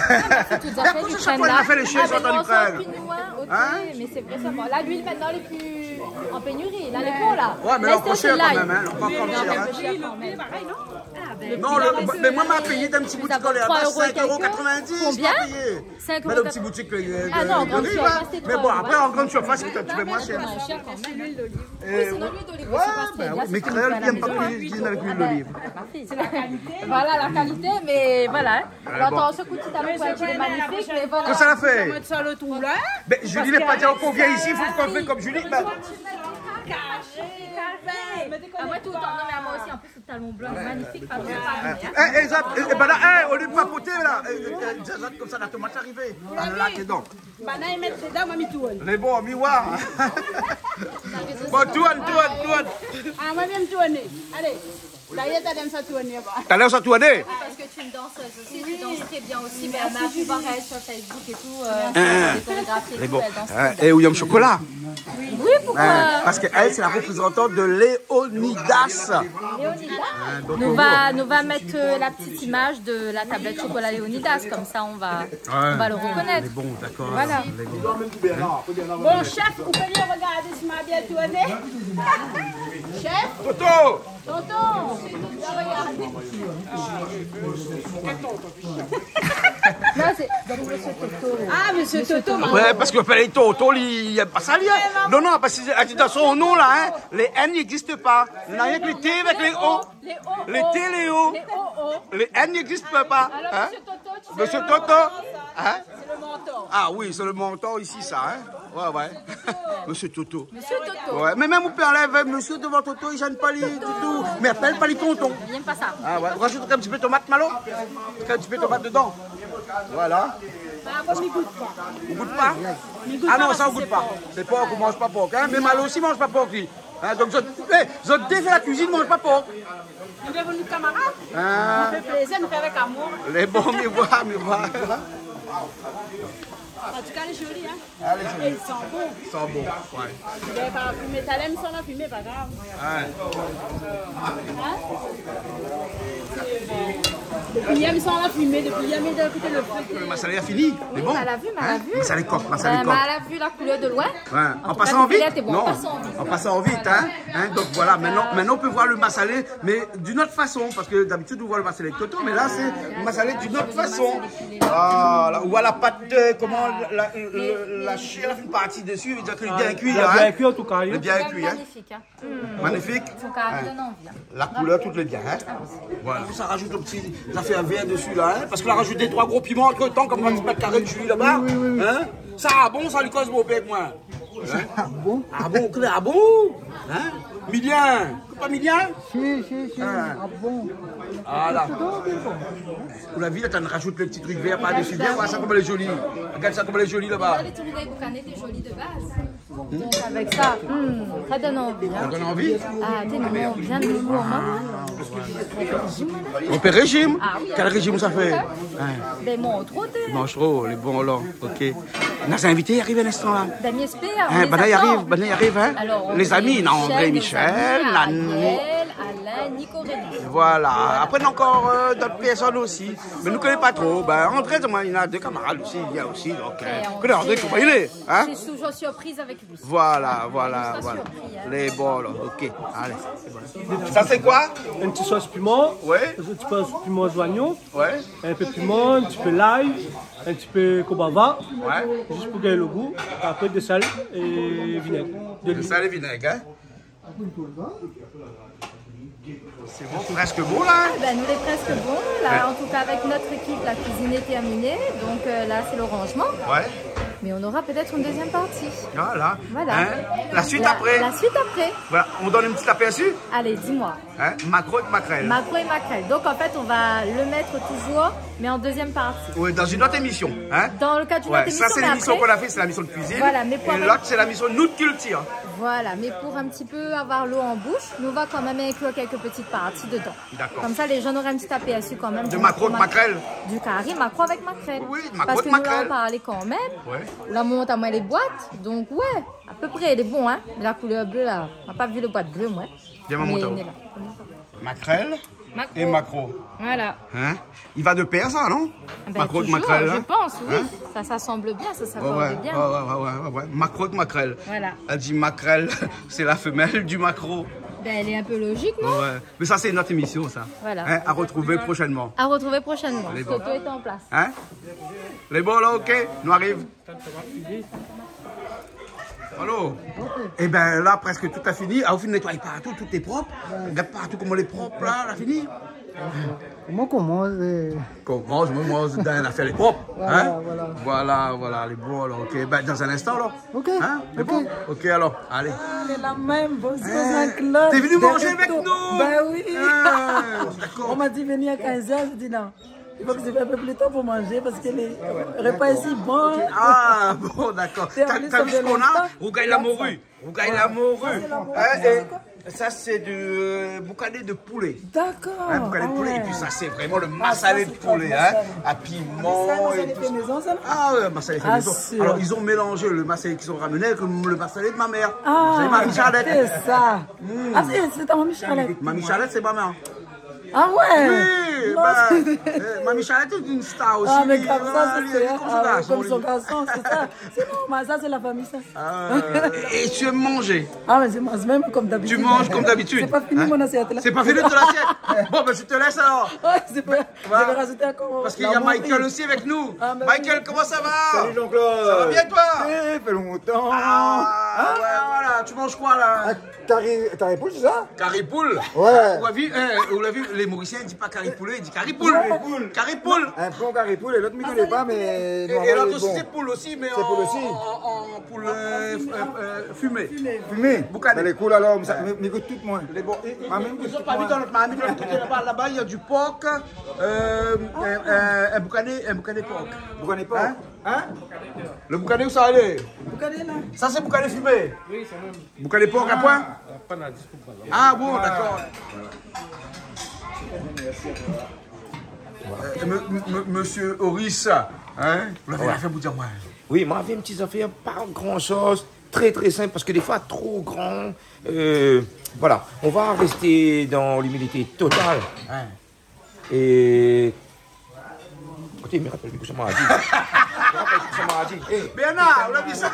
ben, tout à fait, l'Ukraine, là. Ah, ben non, c'est un Pinois, ok, mais c'est vrai, ça, bon. Hein ? Là, lui, maintenant, il est plus En pénurie, là, les ponts, là. Ouais, mais là, c'est l'encore cher quand même, hein, l'encore cher, hein. Non, le, mais moi, ma payé d'un petit bout de colère, là, cinq euros quatre-vingt-dix, ma payé. Cinq euros. Mais le petit boutique, euh, de, de rive, hein. Mais bon, après, en grande surface, c'est un petit peu moins cher. Moins cher quand même, hein. Oui, sinon, l'huile d'olive aussi, parce que là, c'est comme à la maison, hein. Mais créoles i èm pa ke i kuizine avèk luil d'oliv. Voilà, la qualité, mais voilà, hein. Alors, attends, ce coup de talon, ouais, tu es magnifique, mais voilà. Kosa la fé ? Mèt sa le trou la. Ben, Julie la pa di ankor vien isi, fo k'ou fé konm Julie. Ben. Ah ouais, tout le temps. Non, mais à moi aussi, en plus, le talon blanc, magnifique, pas besoin de parler, hein. Eh, eh, zot, eh, eh, ben là, eh, au lieu de papoter, là, eh, eh, eh, zot, konmsa, la tomat la arivé. Ah, la, lé dedan. Banna i mèt dedan, moin mi tourn. Lé bon, mi oi. Bon, tourn, tourn, tourn. Ah, moin mi tourn. Allez. D'ailleurs, t'as l'aime sa tourné, bah. T'as l'aime sa tourné ? Oui, parce que tu es une danseuse aussi, tu danses très bien aussi. Ben, on a pu voir elle sur Facebook et tout, euh, sur les chorégraphies et tout, elle danse très bien. Hein, hein. Lé bon. Eh, William Chocolat. Oui, pourquoi ? Hein, parce que elle, c'est la représentante de Léonidas. Léonidas. Hein, donc nou va, nou va mèt, euh, la petite image de la tablette chocolat Léonidas, comme ça on va, on va le reconnaître. Lé bon, d'accord. Voilà. Lé bon. Bon, chef, ou pé vni regardé si ma bien tourné ? Chef ? Toto ! Tonton, regardé. Non, c'est, donc, monsieur Toto. Ah, monsieur Toto, pardon. Ouais, parce que fallait Toto, li, li èm pa sa, li, hein. Ouais, maman. Non, non, parce que, ah, dans son nom, là, hein, les N n'existent pas. Na rienk les T avec les O. Les O, les T, les O. Les O, O. Les N n'existent pas, hein. Alors, monsieur Toto, tu sais, monsieur Toto, hein. C'est le mentor. Ah oui, c'est le mentor ici, ça, hein. Ouais, ouais. Monsieur Toto. Monsieur Toto. Ouais, mais même ou pé anlèv monsieur devan Toto, i gèn pa li du tout. Mais appelle pa li tonton. I èm pa sa. Ah ouais, rajoute un petit peu de tomate, Malo. Un petit peu de tomate dedans. Voilà. Bah, moi, mi gout pa. Ou gout pa ? Mi gout pa. Ah non, sa ou gout pa. Sé pork, ou manz pa pork, hein. Mais Malo aussi i manz pa pork, li. Hein, donc, zot, eh, zot dé i fé la cuisine, i manz pa pork. Nou lé vni kamarad. Hein ? Nou fé plézir, nou fé avèk amour. Lé bon, mi oi, mi oi. En tout cas, elle est jolie, hein ? Elle est jolie. Et il sent bon. Il sent bon, ouais. Lé parfumé, talèm san la fimé, pa grav. Ouais. Hein ? Dopi yèr mi san la fimé, dopi yèr mi lé koté le fé. Le massalé la fini, lé bon. Oui, ma la vu, ma la vu. Hein ? Massalé kok, massalé kok. Ben, ma la vu la couleur de loin. Ouais. En tout cas, an pasan vit. Lé bon, an pasan vit. Non, an pasan vit, hein. Voilà. Hein, donc voilà, maintenant, maintenant on peut voir le massalé, mais d'une autre façon, parce que d'habitude on voit le massalé avec Toto, mais là c'est le massalé d'une autre façon. Voilà, ou à la pâte, euh, comment, la, le, la chair, une partie dessus, veut dire que lé bien kui, hein. Ah, lé bien kui, en tout cas, oui. Lé bien kui, hein. Magnifique, hein. Magnifique. Son carré donne envie, hein. La couleur, tout lé bien, hein. Ah oui. Voilà. Sa rajout in ti zafèr vèr desi la, hein, parske la rajout dé troi gro piman antretan, konm in ti pé karé de Julie laba. Oui, oui, oui. Hein ? Sa, ah bon, sa li koz mon pèr avèk moin. Hein ? Ah bon ? Ah bon, ah bon ? Hein ? Milien, sé pa Milien ? Si, si, si. Hein. Ah bon ? Voilà. Ou la vi la, tann rajout le ti truk vèr par desi. Bien, voilà sa koman lé zoli. Regard sa koman lé zoli laba. Sa, lé touvé boukané té zoli de baz. Donc avec ça, hmm, ça donne envie, hein. Ça donne envie ? Ah, t'es maman, bien de nous, maman. Mon pé régime. Ah oui, hein. Quel régime ça fait ? Hein. Ben, mon trop de... Manz tro, lé bon la. Ok. Na zot invité i ariv in instan la. Ben, mi èspèr, hein, banna i ariv, banna i ariv, hein. Alors, les amis, na André, Michel, Nani. Ariel, Alain, Nico, Rémi. Voilà. Après, na ankor, euh, d'autres personnes aussi. Mais nou koné pa tro. Ben, André, moin, néna dé kamarad osi, li vien osi, donc, euh, nou koné André, koman li lé, hein. C'est toujours surprise avec Voilà, voilà, voilà. Lé bon la, ok. Allez. Ça, c'est quoi ? In ti sos piman. Ouais. In ti sos piman, zoignon. Ouais. In pé piman, in ti pé lay, in ti pé konbava. Ouais. Zis pou gingn le gou. Apré, de sèl é vinèg. De sèl é vinèg, hein ? C'est bon, presque bon, là, hein ? Ah ben, nou lé presque bon, là. Ouais. En tout cas, avec notre équipe, la cuisine est terminée. Donc, euh, là, c'est le rangement. Ouais. Mais on aura peut-être une deuxième partie. Voilà. Voilà. Hein ? La suite après. La, la suite après. Voilà, on donne un petit aperçu ? Allez, dis-moi. Hein ? Maquereau et maquerelle. Maquereau et maquerelle. Donc, en fait, on va le mettre toujours, mais en deuxième partie. Ouais, dans une autre émission, hein ? Dans le cadre d'une autre émission, mais après. Ouais, ça, c'est l'émission qu'on a fait, c'est la mission de cuisine. Voilà, mais pour... Et avec l'autre, c'est la mission Nout Culture. Voilà, mais pour un petit peu avoir l'eau en bouche, nou va quand même inclure quelques petites parties dedans. D'accord. Comme ça, les gens auront un petit aperçu quand même du maquereau, de maquerelle. Du carré maquereau avec maquerelle. Oui, maquereau de maquerelle. Parce que nous, on en parlait quand même. Ouais. La mont amoin lé boit, donc ouais, à peu près, lé bon, hein. La couleur bleue, là, ma pa vu le boit bleu, moin. Bien, maman. Maquerelle. Maquereau. Et maquereau. Voilà. Hein ? Il va de pair, ça, non ? Ah ben, toujours, maquereau et maquerelle, je pense, oui. Hein ? Ça, ça semble bien, ça, ça va bien. Ouais, ouais, ouais, ouais, ouais. Maquereau et maquerelle. Voilà. Elle dit maquerelle, c'est la femelle du maquereau. Ben, elle est un peu logique, non ? Ouais, ouais. Mais ça, c'est une autre émission, ça. Voilà. Hein, à retrouver prochainement. À retrouver prochainement. Allez, bon. Toto est en place. Hein ? Lé bon la, OK ? Nou ariv. Alo. Ében la, prèsk tout la fini. Ah, ou fine nétoiy partou, tout lé prop. Gard partou koman lé prop la, la fini. Koman, koman, euh, koman, moin, moin, dan lafèr lé prop, hein ? Voilà, voilà. Voilà, voilà, lé bon alor. OK, ben, dans un instant alor. OK, hein ? Lé bon ? OK alor, alé. Ah, lé la mèm, bonjour Jean-Claude. T'es venu manger avec nous ? Ben oui. Ah, d'accord. On m'a dit venir à quinze heures, j'ai dit non. Il faut que je vienne un peu plus tôt pour manger parce que le repas est si bon. Ah, bon, d'accord. T'as vu ce qu'on a ? Rougay la mori. Rougay la mori. Hein, et ça, c'est du, euh, boucané de poulet. D'accord. Hein, boucané de poulet. Et puis ça, c'est vraiment le massalé de poulet, hein. À piment et tout ça. Ah, massalé fait maison, ça, non ? Ah ouais, massalé fait maison. Alors, ils ont mélangé le massalé qu'ils ont ramené avec le, le massalé de ma mère. Ah, c'est ça. Ah, c'est, c'est ta mamie Charlotte. Mamie Charlotte, c'est ma mère. Ah ouais ? Oui, ben, euh, Mamie Charlotte est une star aussi. Ah, mais comme ça, c'est comme son garçon, c'est ça. C'est normal, ça, c'est la famille, ça. Ah, euh, et tu aimes manger ? Ah, mais je mange même comme d'habitude. Tu manges comme d'habitude. C'est pas fini, mon assiette, là. C'est pas fini ton assiette ? Bon, ben, je te laisse alors. Ouais, c'est pas, je vais rajouter encore. Parce qu'il y a Michael aussi avec nous. Ah, bah oui. Michael, comment ça va ? Salut Jean-Claude. Ça va bien, toi ? Eh, fait longtemps. Ah, ouais, voilà. Tu manges quoi, là ? Kari, kari poul, sé sa ? Kari poul. Ouais. Ou la vi, eh, ou la vi, lé Morisien i di pa kari poulé, i di kari poul. Kari poul. Kari poul. In bon kari poul, é lot mi koné pa, mé é, é lot osi, sé poul osi, mé an, an, an poul, euh, f-, euh, euh, fimé. Fimé. Boukané. Bin, lé koul alor, mi, mi gout tout, moin. Lé bon. É, é, ah, mé mi gout tout, moin. Zot la pa mi dan lot, mi gout lot koté laba, laba, na du por, euh, in, in, in boukané, in boukané por. Boukané por. Hein ? Hein ? Le boukané, ousa i lé ? Boukané, la. Sa, sé boukané fimé. Boukané por, na poin ? Ah bon, dakor. Euh, me-, me-, Monsieur Horis, hein, ou lavé in afèr pou dir amoin. Oui, moin lavé in ti zafèr, pa gran shoz, trè, trè sinp, parske défoi, tro gran, euh, voilà, on va rester dans l'humilité totale. Ouais. É, ékout, mi rapèl pi kosa ma di. Mi rapèl pi kosa ma di. Eh, Bernard, ou la vi sa ?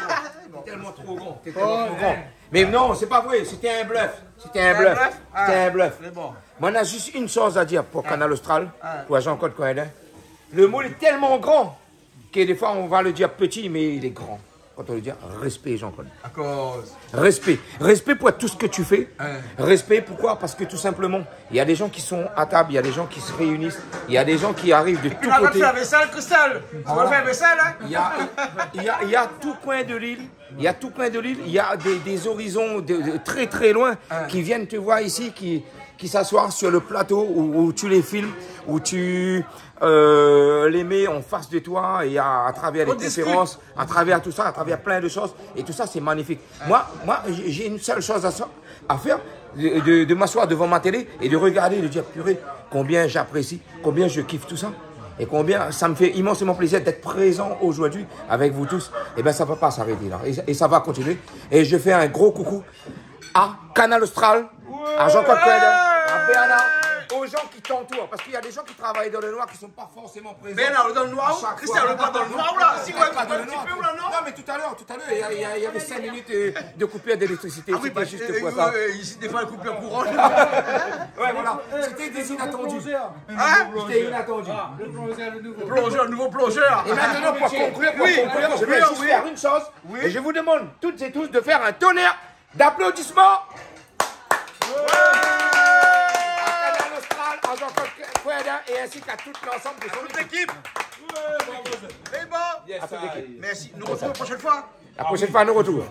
T'es tellement trop grand, t'es tellement trop grand. Mais non, c'est pas vrai, c'était un bluff. C'était un bluff. C'était un bluff. Mé bon. Moin na zis in shoz a dir pou Kanal Austral, pou Jean-Claude Coindin. Le moul est tellement grand que des fois, on va le dire petit, mais il est grand. Quand on le dit, respect, Jean-Claude. D'accord. Respect. Respect pour tout ce que tu fais. Hein. Respect, pourquoi ? Parce que tout simplement, il y a des gens qui sont à table, il y a des gens qui se réunissent, il y a des gens qui arrivent de tous côtés. Et puis là, on va faire vaisselle, Christelle. Voilà. On va faire vaisselle, hein ? Il y a, il y a, il y a tout coin de l'île, il y a tout coin de l'île, il y a des, des horizons de, de très, très loin qui viennent te voir ici, qui, qui s'assoient sur le plateau où, où tu les filmes, où tu, euh, les mets en face de toi et à, à travers les conférences, à travers tout ça, à travers plein de choses. Et tout ça, c'est magnifique. Moi, moi, j'ai, j'ai une seule chose à sa-, à faire, de, de, de m'asseoir devant ma télé et de regarder, de dire, purée, combien j'apprécie, combien je kiffe tout ça. Et combien ça me fait immensément plaisir d'être présent aujourd'hui avec vous tous. Eh ben, ça va pas s'arrêter là. Et, et ça va continuer. Et je fais un gros coucou à Kanal Austral, à Jean-Claude Coindin, à Bernard, aux gens qui t'entourent. Parce qu'il y a des gens qui travaillent dans le noir, qui sont pas forcément présents. Bernard, dan le noir, Christian, le pa dan le noir, la. Si, ouais, pas dans le noir. Non, mais tout à l'heure, tout à l'heure, il y a, il y a, il y avait cinq minutes, euh, de coupure d'électricité. Ah oui, c'était juste pour ça. Isi, défoi, la coupure courant. Ouais, voilà. C'était des inattendus. Hein ? C'était inattendu. Le plongeur, le nouveau plongeur. Et maintenant, pour conclure, pour conclure, je vais juste faire une chose. Oui. Et je vous demande toutes et tous de faire un tonnerre d'applaudissements à Kanal Austral, à Jean-Claude Coindin et ainsi qu'à tout l'ensemble de son équipe. Lé bon. Yes, à toute l'équipe. Merci. Nou artrouv la proshèn foi. La proshèn foi, nou artrouv.